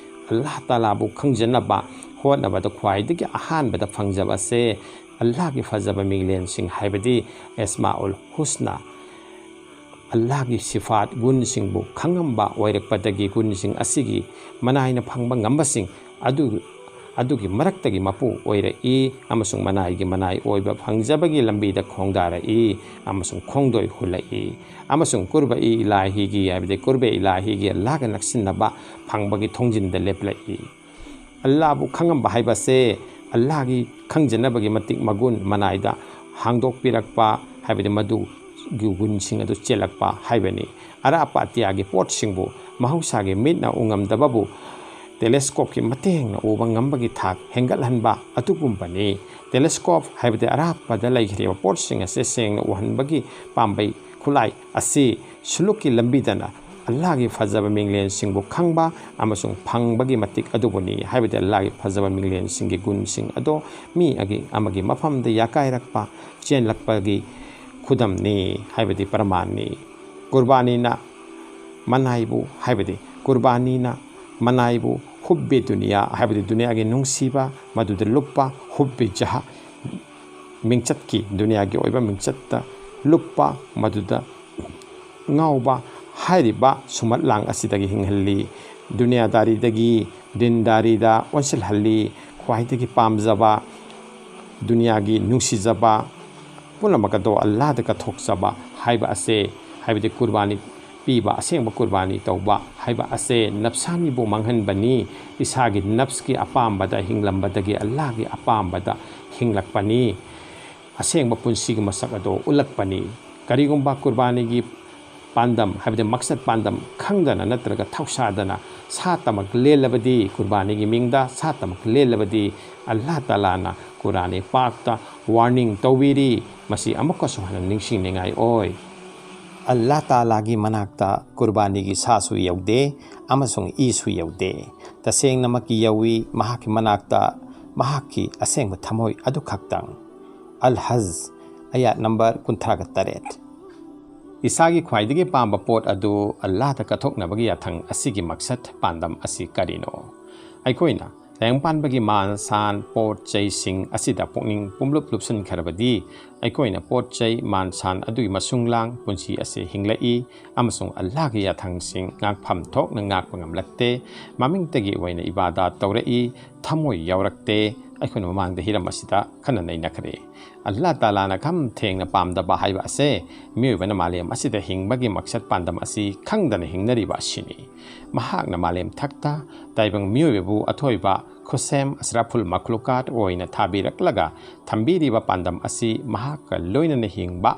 ꯑꯜꯂꯥꯍ ꯇꯥꯂꯥꯕꯨ ꯈꯪꯖꯅꯕ ꯍꯣꯠꯅꯕꯗ ꯈ꯭ꯋꯥꯏꯗꯒꯤ ꯑꯍꯥꯟꯕꯗ ꯐꯪꯖꯕ ꯑꯁꯦ ꯑꯜꯂꯥꯍꯒꯤ ꯐꯖꯕ ꯃꯤꯡꯂꯦꯟꯁꯤꯡ, ꯍꯥꯏꯕꯗꯤ ꯑꯦꯁꯃꯥꯎꯜ ꯍꯨꯁꯅꯥ, ꯑꯜꯂꯥꯍꯒꯤ ꯁꯤꯐꯥꯠ ꯒꯨꯟꯁꯤꯡꯕꯨ ꯈꯪꯉꯝꯕ ꯑꯣꯏꯔꯛꯄꯗꯒꯤ ꯒꯨꯟꯁꯤꯡ ꯑꯁꯤꯒꯤ ꯃꯅꯥꯏꯅ ꯐꯪꯕ ꯉꯝꯕꯁꯤꯡ ꯑꯗꯨ, ꯑꯗꯨꯒꯤ ꯃꯔꯛꯇꯒꯤ ꯃꯄꯨ ꯑꯣꯏꯔꯛꯏ꯫ ꯑꯃꯁꯨꯡ ꯃꯅꯥꯏꯒꯤ ꯃꯅꯥꯏ ꯑꯣꯏꯕ ꯐꯪꯖꯕꯒꯤ ꯂꯝꯕꯤꯗ ꯈꯣꯡꯗꯥꯔꯛꯏ꯫ ꯑꯃꯁꯨꯡ ꯈꯣꯡꯗꯣꯏ ꯍꯨꯜꯂꯛꯏ꯫ ꯑꯃꯁꯨꯡ ꯀꯨꯔꯕ ꯏ ꯏꯂꯥꯍꯤꯒꯤ, ꯍꯥꯏꯕꯗꯤ ꯀꯨꯔꯕ ꯏꯂꯥꯍꯤꯒꯤ, ꯑꯜꯂꯥꯍꯒ ꯅꯛꯁꯤꯟꯅꯕ ꯐꯪꯕꯒꯤ ꯊꯣꯡꯖꯤꯟꯗ ꯂꯦꯞꯂꯛꯏ꯫ ꯑꯜꯂꯥꯍꯕꯨ ꯈꯪꯉꯝꯕ ꯍꯥꯏꯕꯁꯦ ꯑꯜꯂꯥꯍꯒꯤ ꯈꯪꯖꯅꯕꯒꯤ ꯃꯇꯤꯛ ꯃꯒꯨꯟ ꯃꯅꯥꯏꯗ ꯍꯥꯡꯗꯣꯛꯄꯤꯔꯛꯄ, ꯍꯥꯏꯕꯗꯤ ꯃꯗꯨꯒꯤ ꯒꯨꯟꯁꯤꯡ ꯑꯗꯨ ꯆꯦꯜꯂꯛꯄ ꯍꯥꯏꯕꯅꯤ꯫ ꯑꯔꯥꯞꯄ ꯑꯇꯤꯌꯥꯒꯤ ꯄꯣꯠꯁꯤꯡꯕꯨ ꯃꯍꯧꯁꯥꯒꯤ ꯃꯤꯠꯅ ꯎꯉꯝꯗꯕꯕꯨ ꯇꯦꯂꯦꯁꯀꯣꯞꯀꯤ ꯃꯇꯦꯡꯅ ꯎꯕ ꯉꯝꯕꯒꯤ ꯊꯥꯛ ꯍꯦꯟꯒꯠꯍꯟꯕ ꯑꯗꯨꯒꯨꯝꯕꯅꯤ꯫ ꯇꯦꯂꯦꯁꯀꯣꯞ ꯍꯥꯏꯕꯗꯤ ꯑꯔꯥꯞꯄꯗ ꯂꯩꯈ꯭ꯔꯤꯕ ꯄꯣꯠꯁꯤꯡ ꯑꯁꯤ ꯁꯦꯡꯅ ꯎꯍꯟꯕꯒꯤ ꯄꯥꯝꯕꯩ ꯈꯨꯠꯂꯥꯏ ꯑꯁꯤ ꯁꯨꯂꯨꯛꯀꯤ ꯂꯝꯕꯤꯗꯅ ꯑꯜꯂꯥꯍꯒꯤ ꯐꯖꯕ ꯃꯤꯡꯂꯦꯟꯁꯤꯡꯕꯨ ꯈꯪꯕ ꯑꯃꯁꯨꯡ ꯐꯪꯕꯒꯤ ꯃꯇꯤꯛ ꯑꯗꯨꯕꯨꯅꯤ꯫ ꯍꯥꯏꯕꯗꯤ ꯑꯜꯂꯥꯍꯒꯤ ꯐꯖꯕ ꯃꯤꯡꯂꯦꯟꯁꯤꯡꯒꯤ ꯒꯨꯟꯁꯤꯡ ꯑꯗꯣ ꯃꯤ ꯑꯒꯤ-, ꯑꯃꯒꯤ ꯃꯐꯝꯗ ꯌꯥꯀꯥꯏꯔꯛꯄ, ꯆꯦꯟꯂꯛꯄꯒꯤ ꯈꯨꯗꯝꯅꯤ, ꯍꯥꯏꯕꯗꯤ ꯄ꯭ꯔꯃꯥꯟꯅꯤ꯫ ꯀꯨꯔꯕꯥꯅꯤꯅ ꯃꯅꯥꯏꯕꯨ, ꯍꯥꯏꯕꯗꯤ ꯀꯨꯔꯕꯥꯅꯤꯅ ꯃꯅꯥꯏꯕꯨ ꯍꯨꯕꯦ ꯗꯨꯅꯤꯌꯥ, ꯍꯥꯏꯕꯗꯤ ꯗꯨꯅꯤꯌꯥꯒꯤ ꯅꯨꯡꯁꯤꯕ, ꯃꯗꯨꯗ ꯂꯨꯞꯄ, ꯍꯨꯕꯦ ꯖꯍꯥ, ꯃꯤꯡꯆꯠꯀꯤ, ꯗꯨꯅꯤꯌꯥꯒꯤ ꯑꯣꯏꯕ ꯃꯤꯡꯆꯠꯇ ꯂꯨꯞꯄ, ꯃꯗꯨꯗ ꯉꯥꯎꯕ ꯍꯥꯏꯔꯤꯕ ꯁꯨꯃꯠꯂꯥꯡ ꯑꯁꯤꯗꯒꯤ ꯍꯤꯡꯍꯜꯂꯤ꯫ ꯗꯨꯅꯤꯌꯥꯗꯥꯔꯤꯗꯒꯤ ꯗꯤꯟꯗꯥꯔꯤꯗ ꯑꯣꯟꯁꯤꯜꯍꯜꯂꯤ꯫ ꯈ꯭ꯋꯥꯏꯗꯒꯤ ꯄꯥꯝꯖꯕ, ꯗꯨꯅꯤꯌꯥꯒꯤ ꯅꯨꯡꯁꯤꯖꯕ ꯄꯨꯝꯅꯃꯛ ꯑꯗꯣ ꯑꯜꯂꯥꯍꯗ ꯀꯠꯊꯣꯛꯆꯕ ꯍꯥꯏꯕ ꯑꯁꯦ, ꯍꯥꯏꯕꯗꯤ ꯀꯨꯔꯕꯥꯅꯤ ꯄꯤꯕ, ꯑꯁꯦꯡꯕ ꯀꯨꯔꯕꯥꯅꯤ ꯇꯧꯕ ꯍꯥꯏꯕ ꯑꯁꯦ ꯅꯞꯁꯥꯅꯤꯕꯨ ꯃꯥꯡꯍꯟꯕꯅꯤ꯫ ꯏꯁꯥꯒꯤ ꯅꯞꯁꯀꯤ ꯑꯄꯥꯝꯕꯗ ꯍꯤꯡꯂꯝꯕꯗꯒꯤ ꯑꯜꯂꯥꯍꯒꯤ ꯑꯄꯥꯝꯕꯗ ꯍꯤꯡꯂꯛꯄꯅꯤ꯫ ꯑꯁꯦꯡꯕ ꯄꯨꯟꯁꯤꯒꯤ ꯃꯁꯛ ꯑꯗꯨ ꯎꯠꯂꯛꯄꯅꯤ꯫ ꯀꯔꯤꯒꯨꯝꯕ ꯀꯨꯔꯕꯥꯅꯤꯒꯤ ꯄꯥꯟꯗꯝ, ꯍꯥꯏꯕꯗꯤ ꯃꯛꯁꯠ ꯄꯥꯟꯗꯝ ꯈꯪꯗꯅ ꯅꯠꯇ꯭ꯔꯒ ꯊꯧꯁꯥꯗꯅ ꯁꯥ ꯇꯃꯛ ꯂꯦꯜꯂꯕꯗꯤ, ꯀꯨꯔꯕꯥꯅꯤꯒꯤ ꯃꯤꯡꯗ ꯁꯥ ꯇꯃꯛ ꯂꯦꯜꯂꯕꯗꯤ, ꯑꯜꯂꯥꯍ ꯇꯥꯂꯥꯅ ꯀꯨꯔꯥꯟ ꯄꯥꯛꯇ ꯋꯥꯔꯅꯤꯡ ꯇꯧꯕꯤꯔꯤ꯫ ꯃꯁꯤ ꯑꯃꯨꯛꯀꯁꯨ ꯍꯟꯅ ꯅꯤꯡꯁꯤꯡꯅꯤꯡꯉꯥꯏ ꯑꯣꯏ꯫ ꯑꯜꯂꯥꯍ ꯇꯥꯂꯥꯒꯤ ꯃꯅꯥꯛꯇ ꯀꯨꯔꯕꯥꯅꯤꯒꯤ ꯁꯥꯁꯨ ꯌꯧꯗꯦ ꯑꯃꯁꯨꯡ ꯏꯁꯨ ꯌꯧꯗꯦ꯫ ꯇꯁꯦꯡꯅꯃꯛꯀꯤ ꯌꯧꯏ ꯃꯍꯥꯛꯀꯤ ꯃꯅꯥꯛꯇ ꯃꯍꯥꯛꯀꯤ ꯑꯁꯦꯡꯕ ꯊꯃꯣꯏ ꯑꯗꯨ ꯈꯛꯇꯪ꯫ ꯑꯜ ꯍꯖ, ꯑꯌꯥꯠ ꯅꯝꯕꯔ ꯀꯨꯟꯊ꯭ꯔꯥꯒ ꯇꯔꯦꯠ꯫ ꯏꯁꯥꯒꯤ ꯈ꯭ꯋꯥꯏꯗꯒꯤ ꯄꯥꯝꯕ ꯄꯣꯠ ꯑꯗꯨ ꯑꯜꯂꯥꯍꯗ ꯀꯠꯊꯣꯛꯅꯕꯒꯤ ꯌꯥꯊꯪ ꯑꯁꯤꯒꯤ ꯃꯛꯁꯠ ꯄꯥꯟꯗꯝ ꯑꯁꯤ ꯀꯔꯤꯅꯣ? ꯑꯩꯈꯣꯏꯅ ꯇꯥꯏꯕꯪꯄꯥꯟꯕꯒꯤ ꯃꯥꯟ ꯁꯥꯟ, ꯄꯣꯠ ꯆꯩꯁꯤꯡ ꯑꯁꯤꯗ ꯄꯨꯛꯅꯤꯡ ꯄꯨꯝꯂꯨꯞ ꯂꯨꯞꯁꯤꯟꯈ꯭ꯔꯕꯗꯤ, ꯑꯩꯈꯣꯏꯅ ꯄꯣꯠ ꯆꯩ ꯃꯥꯟ ꯁꯥꯟ ꯑꯗꯨꯒꯤ ꯃꯁꯨꯡ ꯂꯥꯡ ꯄꯨꯟꯁꯤ ꯑꯁꯤ ꯍꯤꯡꯂꯛꯏ ꯑꯃꯁꯨꯡ ꯑꯜꯂꯥꯍꯒꯤ ꯌꯥꯊꯪꯁꯤꯡ ꯉꯥꯛꯐꯝ ꯊꯣꯛꯅ ꯉꯥꯛꯄ ꯉꯝꯂꯛꯇꯦ꯫ ꯃꯃꯤꯡꯇꯒꯤ ꯑꯣꯏꯅ ꯏꯕꯥꯗꯥꯠ ꯇꯧꯔꯛꯏ, ꯊꯃꯣꯏ ꯌꯥꯎꯔꯛꯇꯦ꯫ ꯑꯩꯈꯣꯏꯅ ꯃꯃꯥꯡꯗ ꯍꯤꯔꯝ ꯑꯁꯤꯗ ꯈꯟꯅ ꯅꯩꯅꯈ꯭ꯔꯦ꯫ ꯑꯜꯂꯥꯍ ꯇꯥꯂꯥꯅ ꯈꯝ ꯊꯦꯡꯅ ꯄꯥꯝꯗꯕ ꯍꯥꯏꯕ ꯑꯁꯦ ꯃꯤꯑꯣꯏꯕꯅ ꯃꯥꯂꯦꯝ ꯑꯁꯤꯗ ꯍꯤꯡꯕꯒꯤ ꯃꯛꯁꯠ ꯄꯥꯟꯗꯝ ꯑꯁꯤ ꯈꯪꯗꯅ ꯍꯤꯡꯅꯔꯤꯕ ꯑꯁꯤꯅꯤ꯫ ꯃꯍꯥꯛꯅ ꯃꯥꯂꯦꯝ ꯊꯛꯇ ꯇꯥꯏꯕꯪ ꯃꯤꯑꯣꯏꯕꯕꯨ ꯑꯊꯣꯏꯕ ꯈꯨꯠꯁꯦꯝ ꯑꯁ꯭ꯔꯥꯐꯨꯜ ꯃꯈꯂꯨꯀꯥꯠ ꯑꯣꯏꯅ ꯊꯥꯕꯤꯔꯛꯂꯒ ꯊꯝꯕꯤꯔꯤꯕ ꯄꯥꯟꯗꯝ ꯑꯁꯤ ꯃꯍꯥꯛꯀ ꯂꯣꯏꯅꯅ ꯍꯤꯡꯕ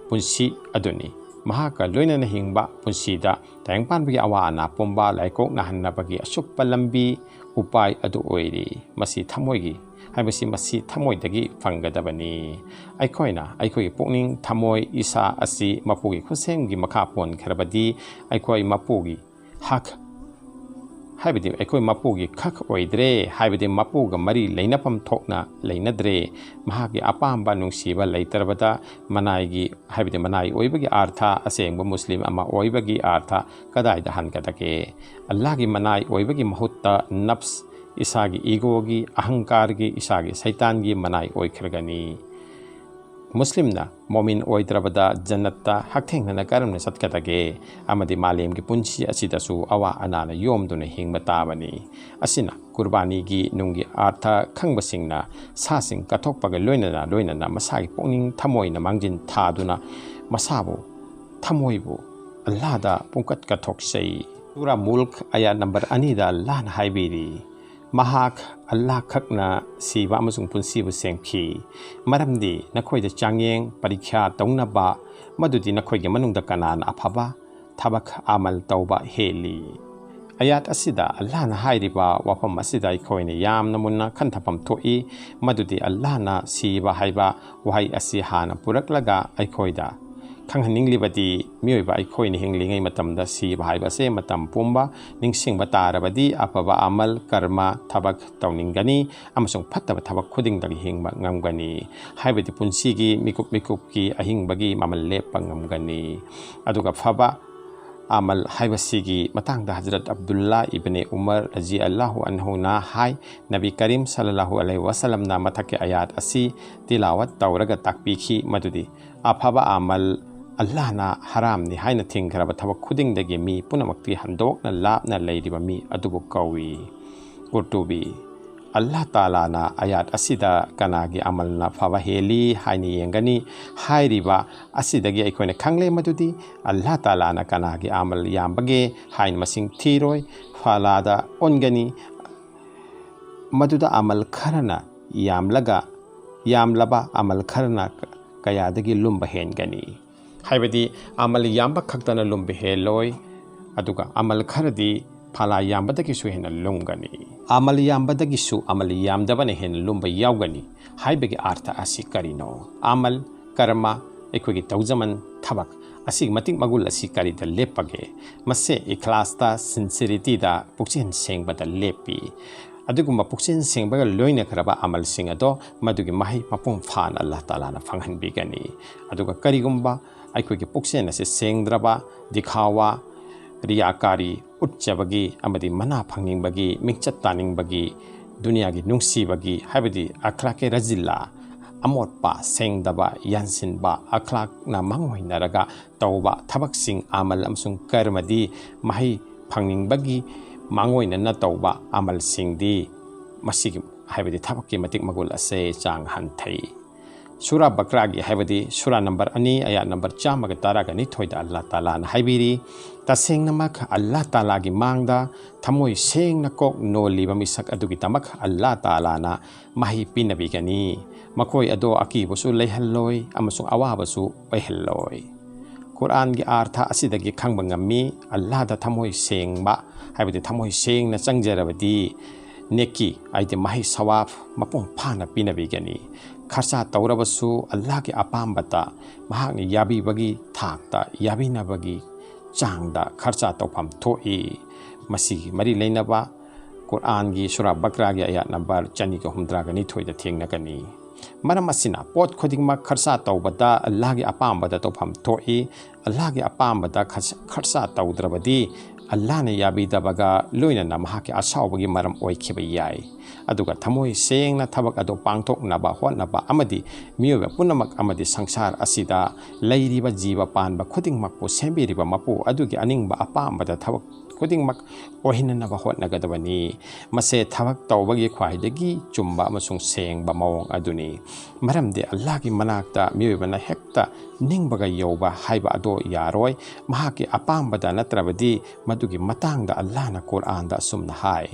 ꯄꯨꯟꯁꯤ ꯑꯗꯨꯅꯤ꯫ ꯃꯍꯥꯛꯀ ꯂꯣꯏꯅꯅ ꯍꯤꯡꯕ ꯄꯨꯟꯁꯤꯗ ꯇꯥꯏꯕꯪꯄꯥꯟꯕꯒꯤ ꯑꯋꯥ ꯑꯅꯥ ꯄꯨꯝꯕ ꯂꯥꯏꯀꯣꯛꯅꯍꯟꯅꯕꯒꯤ ꯑꯁꯨꯛꯄ ꯂꯝꯕꯤ ꯎꯄꯥꯏ ꯑꯗꯨ ꯑꯣꯏꯔꯤ꯫ ꯃꯁꯤ ꯊꯃꯣꯏꯒꯤ ꯍꯥꯏꯕꯁꯤ ꯃꯁꯤ ꯊꯃꯣꯏꯗꯒꯤ ꯐꯪꯒꯗꯕꯅꯤ꯫ ꯑꯩꯈꯣꯏꯅ ꯑꯩꯈꯣꯏꯒꯤ ꯄꯨꯛꯅꯤꯡ, ꯊꯃꯣꯏ, ꯏꯁꯥ ꯑꯁꯤ ꯃꯄꯨꯒꯤ ꯈꯨꯠꯁꯦꯝꯒꯤ ꯃꯈꯥ ꯄꯣꯟꯈ꯭ꯔꯕꯗꯤ, ꯑꯩꯈꯣꯏ ꯃꯄꯨꯒꯤ ꯍꯛ, ꯍꯥꯏꯕꯗꯤ ꯑꯩꯈꯣꯏ ꯃꯄꯨꯒꯤ ꯈꯛ ꯑꯣꯏꯗ꯭ꯔꯦ, ꯍꯥꯏꯕꯗꯤ ꯃꯄꯨꯒ ꯃꯔꯤ ꯂꯩꯅꯐꯝ ꯊꯣꯛꯅ ꯂꯩꯅꯗ꯭ꯔꯦ꯫ ꯃꯍꯥꯛꯀꯤ ꯑꯄꯥꯝꯕ ꯅꯨꯡꯁꯤꯕ ꯂꯩꯇ꯭ꯔꯕꯗ, ꯃꯅꯥꯏꯒꯤ, ꯍꯥꯏꯕꯗꯤ ꯃꯅꯥꯏ ꯑꯣꯏꯕꯒꯤ ꯑꯥꯔꯊ, ꯑꯁꯦꯡꯕ ꯃꯨꯁꯂꯤꯝ ꯑꯃ ꯑꯣꯏꯕꯒꯤ ꯑꯥꯔꯊ ꯀꯗꯥꯏꯗ ꯍꯟꯒꯗꯒꯦ? ꯑꯜꯂꯥꯍꯒꯤ ꯃꯅꯥꯏ ꯑꯣꯏꯕꯒꯤ ꯃꯍꯨꯠꯇ ꯅꯞꯁ, ꯏꯁꯥꯒꯤ ꯏꯒꯣꯒꯤ, ꯑꯍꯪꯀꯥꯔꯒꯤ, ꯏꯁꯥꯒꯤ ꯁꯩꯇꯥꯟꯒꯤ ꯃꯅꯥꯏ ꯑꯣꯏꯈ꯭ꯔꯒꯅꯤ꯫ ꯃꯨꯁꯂꯤꯝꯅ ꯃꯣꯃꯤꯟ ꯑꯣꯏꯗ꯭ꯔꯕꯗ ꯖꯟꯅꯠꯇ ꯍꯛꯊꯦꯡꯅꯅ ꯀꯔꯝꯅ ꯆꯠꯀꯗꯒꯦ? ꯑꯃꯗꯤ ꯃꯥꯂꯦꯝꯒꯤ ꯄꯨꯟꯁꯤ ꯑꯁꯤꯗꯁꯨ ꯑꯋꯥ ꯑꯅꯥꯅ ꯌꯣꯝꯗꯨꯅ ꯍꯤꯡꯕ ꯇꯥꯕꯅꯤ꯫ ꯑꯁꯤꯅ ꯀꯨꯔꯕꯥꯅꯤꯒꯤ ꯅꯨꯡꯒꯤ ꯑꯥꯔꯊ ꯈꯪꯕꯁꯤꯡꯅ ꯁꯥꯁꯤꯡ ꯀꯠꯊꯣꯛꯄꯒ ꯂꯣꯏꯅꯅ ꯂꯣꯏꯅꯅ ꯃꯁꯥꯒꯤ ꯄꯨꯛꯅꯤꯡ ꯊꯃꯣꯏꯅ ꯃꯥꯡꯖꯤꯟ ꯊꯥꯗꯨꯅ ꯃꯁꯥꯕꯨ, ꯊꯃꯣꯏꯕꯨ ꯑꯜꯂꯥꯍꯗ ꯄꯨꯡꯀꯠ ꯀꯠꯊꯣꯛꯆꯩ꯫ ꯁꯨꯔꯥ ꯃꯨꯜꯛ ꯑꯌꯥꯠ ꯅꯝꯕꯔ ꯑꯅꯤꯗ ꯑꯜꯂꯥꯍꯅ ꯍꯥꯏꯕꯤꯔꯤ, ꯃꯍꯥꯛ ꯑꯜꯂꯥꯍ ꯈꯛꯅ ꯁꯤꯕ ꯑꯃꯁꯨꯡ ꯄꯨꯟꯁꯤꯕꯨ ꯁꯦꯝꯈꯤ, ꯃꯔꯝꯗꯤ ꯅꯈꯣꯏꯗ ꯆꯥꯡꯌꯦꯡ ꯄꯔꯤꯈ꯭ꯌꯥ ꯇꯧꯅꯕ, ꯃꯗꯨꯗꯤ ꯅꯈꯣꯏꯒꯤ ꯃꯅꯨꯡꯗ ꯀꯅꯥꯅ ꯑꯐꯕ ꯊꯕꯛ ꯑꯃꯜ ꯇꯧꯕ ꯍꯦꯜꯂꯤ꯫ ꯑꯌꯥꯠ ꯑꯁꯤꯗ ꯑꯜꯂꯥꯍꯅ ꯍꯥꯏꯔꯤꯕ ꯋꯥꯐꯝ ꯑꯁꯤꯗ ꯑꯩꯈꯣꯏꯅ ꯌꯥꯝꯅ ꯃꯨꯟꯅ ꯈꯟꯊꯐꯝ ꯊꯣꯛꯏ, ꯃꯗꯨꯗꯤ ꯑꯜꯂꯥꯍꯅ ꯁꯤꯕ ꯍꯥꯏꯕ ꯋꯥꯍꯩ ꯑꯁꯤ ꯍꯥꯟꯅ ꯄꯨꯔꯛꯂꯒ ꯑꯩꯈꯣꯏꯗ ꯈꯪꯍꯟꯅꯤꯡꯂꯤꯕꯗꯤ, ꯃꯤꯑꯣꯏꯕ ꯑꯩꯈꯣꯏꯅ ꯍꯤꯡꯂꯤꯉꯩ ꯃꯇꯝꯗ ꯁꯤꯕ ꯍꯥꯏꯕꯁꯦ ꯃꯇꯝ ꯄꯨꯝꯕ ꯅꯤꯡꯁꯤꯡꯕ ꯇꯥꯔꯕꯗꯤ, ꯑꯐꯕ ꯑꯃꯜ, ꯀꯔꯃ, ꯊꯕꯛ ꯇꯧꯅꯤꯡꯒꯅꯤ ꯑꯃꯁꯨꯡ ꯐꯠꯇꯕ ꯊꯕꯛ ꯈꯨꯗꯤꯡꯗꯒꯤ ꯍꯤꯡꯕ ꯉꯝꯒꯅꯤ꯫ ꯍꯥꯏꯕꯗꯤ ꯄꯨꯟꯁꯤꯒꯤ ꯃꯤꯀꯨꯞ ꯃꯤꯀꯨꯞꯀꯤ ꯑꯍꯤꯡꯕꯒꯤ ꯃꯃꯜ ꯂꯦꯞꯄ ꯉꯝꯒꯅꯤ꯫ ꯑꯗꯨꯒ ꯐꯕ ꯑꯃꯜ ꯍꯥꯏꯕꯁꯤꯒꯤ ꯃꯇꯥꯡꯗ ꯍꯖꯔꯠ ꯑꯕꯗꯨꯜꯂꯥ ꯏꯕꯅꯦ ꯎꯃꯔ ꯔꯖꯤ ꯑꯜꯂꯥꯍꯨ ꯑꯟꯍꯨꯅ ꯍꯥꯏ, ꯅꯕꯤ ꯀꯔꯤꯝ ꯁꯜꯂꯜꯂꯥꯍꯨ ꯑꯂꯩꯍꯤ ꯋꯁꯜꯂꯝꯅ ꯃꯊꯛꯀꯤ ꯑꯌꯥꯠ ꯑꯁꯤ ꯇꯤꯂꯥꯋꯠ ꯇꯧꯔꯒ ꯇꯥꯛꯄꯤꯈꯤ, ꯃꯗꯨꯗꯤ ꯑꯐꯕ ꯑꯃꯜ ꯑꯜꯂꯥꯍꯅ ꯍꯔꯥꯝꯅꯤ ꯍꯥꯏꯅ ꯊꯤꯡꯈ꯭ꯔꯕ ꯊꯕꯛ ꯈꯨꯗꯤꯡꯗꯒꯤ ꯃꯤ ꯄꯨꯝꯅꯃꯛꯇꯤ ꯍꯟꯗꯣꯛꯅ ꯂꯥꯞꯅ ꯂꯩꯔꯤꯕ ꯃꯤ ꯑꯗꯨꯕꯨ ꯀꯧꯏ꯫ ꯀꯨꯔꯇꯨꯕꯤ, ꯑꯜꯂꯥꯍ ꯇꯥꯂꯥꯅ ꯑꯌꯥꯠ ꯑꯁꯤꯗ ꯀꯅꯥꯒꯤ ꯑꯃꯜꯅ ꯐꯕ ꯍꯦꯜꯂꯤ ꯍꯥꯏꯅ ꯌꯦꯡꯒꯅꯤ꯫ ꯍꯥꯏꯔꯤꯕ ꯑꯁꯤꯗꯒꯤ ꯑꯩꯈꯣꯏꯅ ꯈꯪꯂꯦ ꯃꯗꯨꯗꯤ ꯑꯜꯂꯥꯍ ꯇꯥꯂꯥꯅ ꯀꯅꯥꯒꯤ ꯑꯃꯜ ꯌꯥꯝꯕꯒꯦ ꯍꯥꯏꯅ ꯃꯁꯤꯡ ꯊꯤꯔꯣꯏ, ꯐꯂꯥꯗ ꯑꯣꯟꯒꯅꯤ꯫ ꯃꯗꯨꯗ ꯑꯃꯜ ꯈꯔꯅ ꯌꯥꯝꯂꯒ, ꯌꯥꯝꯂꯕ ꯑꯃꯜ ꯈꯔꯅ ꯀꯌꯥꯗꯒꯤ ꯂꯨꯝꯕ ꯍꯦꯟꯒꯅꯤ? ꯍꯥꯏꯕꯗꯤ ꯑꯃꯜ ꯌꯥꯝꯕ ꯈꯛꯇꯅ ꯂꯨꯝꯕ ꯍꯦꯜꯂꯣꯏ, ꯑꯗꯨꯒ ꯑꯃꯜ ꯈꯔꯗꯤ ꯐꯂꯥ ꯌꯥꯝꯕꯗꯒꯤꯁꯨ ꯍꯦꯟꯅ ꯂꯨꯝꯒꯅꯤ꯫ ꯑꯃꯜ ꯌꯥꯝꯕꯗꯒꯤꯁꯨ ꯑꯃꯜ ꯌꯥꯝꯗꯕꯅ ꯍꯦꯟꯅ ꯂꯨꯝꯕ ꯌꯥꯎꯒꯅꯤ ꯍꯥꯏꯕꯒꯤ ꯑꯥꯔꯊ ꯑꯁꯤ ꯀꯔꯤꯅꯣ? ꯑꯃꯜ, ꯀꯔꯃ, ꯑꯩꯈꯣꯏꯒꯤ ꯇꯧꯖꯃꯟ, ꯊꯕꯛ ꯑꯁꯤꯒꯤ ꯃꯇꯤꯛ ꯃꯒꯨꯜ ꯑꯁꯤ ꯀꯔꯤꯗ ꯂꯦꯞꯄꯒꯦ? ꯃꯁꯦ ꯏꯈ꯭ꯂꯥꯁꯇ, ꯁꯤꯟꯁꯤꯔꯤꯇꯤꯗ, ꯄꯨꯛꯆꯦꯜ ꯁꯦꯡꯕꯗ ꯂꯦꯞꯄꯤ꯫ ꯑꯗꯨꯒꯨꯝꯕ ꯄꯨꯛꯆꯦꯜ ꯁꯦꯡꯕꯒ ꯂꯣꯏꯅꯈ꯭ꯔꯕ ꯑꯃꯜꯁꯤꯡ ꯑꯗꯣ ꯃꯗꯨꯒꯤ ꯃꯍꯩ ꯃꯄꯨꯡ ꯐꯥꯅ ꯑꯜꯂꯥꯍ ꯇꯥꯂꯥꯅ ꯐꯪꯍꯟꯕꯤꯒꯅꯤ꯫ ꯑꯗꯨꯒ ꯀꯔꯤꯒꯨꯝꯕ ꯑꯩꯈꯣꯏꯒꯤ ꯄꯨꯛꯆꯦꯜ ꯑꯁꯤ ꯁꯦꯡꯗ꯭ꯔꯕ, ꯗꯤꯈꯥꯋꯥ, ꯔꯤꯌꯥꯀꯥꯔꯤ, ꯎꯠꯆꯕꯒꯤ ꯑꯃꯗꯤ ꯃꯅꯥ ꯐꯪꯅꯤꯡꯕꯒꯤ, ꯃꯤꯡꯆꯠ ꯇꯥꯅꯤꯡꯕꯒꯤ, ꯗꯨꯅꯤꯌꯥꯒꯤ ꯅꯨꯡꯁꯤꯕꯒꯤ, ꯍꯥꯏꯕꯗꯤ ꯑꯈ꯭ꯂꯥꯛꯀꯤ ꯔꯖꯤꯜꯂꯥ, ꯑꯃꯣꯠꯄ, ꯁꯦꯡꯗꯕ, ꯌꯥꯟꯁꯤꯟꯕ, ꯑꯈ꯭ꯂꯥꯛꯅ ꯃꯥꯡꯑꯣꯏꯅꯔꯒ ꯇꯧꯕ ꯊꯕꯛꯁꯤꯡ, ꯑꯃꯜ ꯑꯃꯁꯨꯡ ꯀꯔꯃꯗꯤ ꯃꯍꯩ ꯐꯪꯅꯤꯡꯕꯒꯤ ꯃꯥꯡꯑꯣꯏꯅꯅ ꯇꯧꯕ ꯑꯃꯜꯁꯤꯡꯗꯤ ꯃꯁꯤꯒꯤ, ꯍꯥꯏꯕꯗꯤ ꯊꯕꯛꯀꯤ ꯃꯇꯤꯛ ꯃꯒꯨꯜ ꯑꯁꯦ ꯆꯥꯡ ꯍꯟꯊꯩ꯫ ꯁꯨꯔꯥ ꯕꯀ꯭ꯔꯥꯒꯤ, ꯍꯥꯏꯕꯗꯤ ꯁꯨꯔꯥ ꯅꯝꯕꯔ ꯑꯅꯤ, ꯑꯌꯥꯠ ꯅꯝꯕꯔ ꯆꯥꯝꯃꯒ ꯇꯔꯥꯒ ꯅꯤꯊꯣꯏꯗ ꯑꯜꯂꯥ ꯇꯥꯂꯥꯅ ꯍꯥꯏꯕꯤꯔꯤ, "ꯇꯁꯦꯡꯅꯃꯛ ꯑꯜꯂꯥ ꯇꯥꯂꯥꯒꯤ ꯃꯥꯡꯗ ꯊꯃꯣꯏ ꯁꯦꯡꯅ ꯀꯣꯛ ꯅꯣꯜꯂꯤꯕ ꯃꯤꯁꯛ ꯑꯗꯨꯒꯤꯗꯃꯛ ꯑꯜꯂꯥ ꯇꯥꯂꯥꯅ ꯃꯍꯩ ꯄꯤꯅꯕꯤꯒꯅꯤ꯫ ꯃꯈꯣꯏ ꯑꯗꯣ ꯑꯀꯤꯕꯁꯨ ꯂꯩꯍꯜꯂꯣꯏ ꯑꯃꯁꯨꯡ ꯑꯋꯥꯕꯁꯨ ꯑꯣꯏꯍꯜꯂꯣꯏ"꯫ ꯀꯨꯔꯥꯟꯒꯤ ꯑꯥꯔꯊ ꯑꯁꯤꯗꯒꯤ ꯈꯪꯕ ꯉꯝꯃꯤ, ꯑꯜꯂꯥꯗ ꯊꯃꯣꯏ ꯁꯦꯡꯕ, ꯍꯥꯏꯕꯗꯤ ꯊꯃꯣꯏ ꯁꯦꯡꯅ ꯆꯪꯖꯔꯕꯗꯤ, ꯅꯦꯀꯤ, ꯍꯥꯏꯗꯤ ꯃꯍꯩ ꯁꯋꯥꯐ ꯃꯄꯨꯡ ꯐꯥꯅ ꯄꯤꯅꯕꯤꯒꯅꯤ꯫ ꯈꯔꯆꯥ ꯇꯧꯔꯕꯁꯨ ꯑꯜꯂꯥꯍꯒꯤ ꯑꯄꯥꯝꯕꯇ, ꯃꯍꯥꯛꯅ ꯌꯥꯕꯤꯕꯒꯤ ꯊꯥꯛꯇ, ꯌꯥꯕꯤꯅꯕꯒꯤ ꯆꯥꯡꯗ ꯈꯔꯆꯥ ꯇꯧꯐꯝ ꯊꯣꯛꯏ꯫ ꯃꯁꯤꯒꯤ ꯃꯔꯤ ꯂꯩꯅꯕ ꯀꯨꯔꯥꯟꯒꯤ ꯁꯨꯔꯥ ꯕꯀ꯭ꯔꯥꯒꯤ ꯑꯌꯥꯠ ꯅꯝꯕꯔ ꯆꯅꯤꯒ ꯍꯨꯝꯗ꯭ꯔꯥꯒ ꯅꯤꯊꯣꯏꯗ ꯊꯦꯡꯅꯒꯅꯤ꯫ ꯃꯔꯝ ꯑꯁꯤꯅ, ꯄꯣꯠ ꯈꯨꯗꯤꯡꯃꯛ ꯈꯔꯆꯥ ꯇꯧꯕꯗ ꯑꯜꯂꯥꯍꯒꯤ ꯑꯄꯥꯝꯕꯗ ꯇꯧꯐꯝ ꯊꯣꯛꯏ꯫ ꯑꯜꯂꯥꯍꯒꯤ ꯑꯄꯥꯝꯕꯗ ꯈꯔꯆ-, ꯈꯔꯆꯥ ꯇꯧꯗ꯭ꯔꯕꯗꯤ, ꯑꯜꯂꯥꯍꯅ ꯌꯥꯕꯤꯗꯕꯒ ꯂꯣꯏꯅꯅ ꯃꯍꯥꯛꯀꯤ ꯑꯁꯥꯎꯕꯒꯤ ꯃꯔꯝ ꯑꯣꯏꯈꯤꯕ ꯌꯥꯏ꯫ ꯑꯗꯨꯒ ꯊꯃꯣꯏ ꯁꯦꯡꯅ ꯊꯕꯛ ꯑꯗꯨ ꯄꯥꯡꯊꯣꯛꯅꯕ ꯍꯣꯠꯅꯕ ꯑꯃꯗꯤ ꯃꯤꯑꯣꯏꯕ ꯄꯨꯝꯅꯃꯛ ꯑꯃꯗꯤ ꯁꯪꯁꯥꯔ ꯑꯁꯤꯗ ꯂꯩꯔꯤꯕ ꯖꯤꯕ ꯄꯥꯟꯕ ꯈꯨꯗꯤꯡꯃꯛꯄꯨ ꯁꯦꯝꯕꯤꯔꯤꯕ ꯃꯄꯨ ꯑꯗꯨꯒꯤ ꯑꯅꯤꯡꯕ ꯑꯄꯥꯝꯕꯗ ꯊꯕꯛ ꯈꯨꯗꯤꯡꯃꯛ ꯑꯣꯏꯍꯟꯅꯅꯕ ꯍꯣꯠꯅꯒꯗꯕꯅꯤ꯫ ꯃꯁꯦ ꯊꯕꯛ ꯇꯧꯕꯒꯤ ꯈ꯭ꯋꯥꯏꯗꯒꯤ ꯆꯨꯝꯕ ꯑꯃꯁꯨꯡ ꯁꯦꯡꯕ ꯃꯑꯣꯡ ꯑꯗꯨꯅꯤ꯫ ꯃꯔꯝꯗꯤ ꯑꯜꯂꯥꯍꯒꯤ ꯃꯅꯥꯛꯇ ꯃꯤꯑꯣꯏꯕꯅ ꯍꯦꯛꯇ ꯅꯤꯡꯕꯒ ꯌꯧꯕ ꯍꯥꯏꯕ ꯑꯗꯣ ꯌꯥꯔꯣꯏ꯫ ꯃꯍꯥꯛꯀꯤ ꯑꯄꯥꯝꯕꯗ ꯅꯠꯇ꯭ꯔꯕꯗꯤ ꯃꯗꯨꯒꯤ ꯃꯇꯥꯡꯗ ꯑꯜꯂꯥꯍꯅ ꯀꯨꯔꯥꯟꯗ ꯑꯁꯨꯝꯅ ꯍꯥꯏ,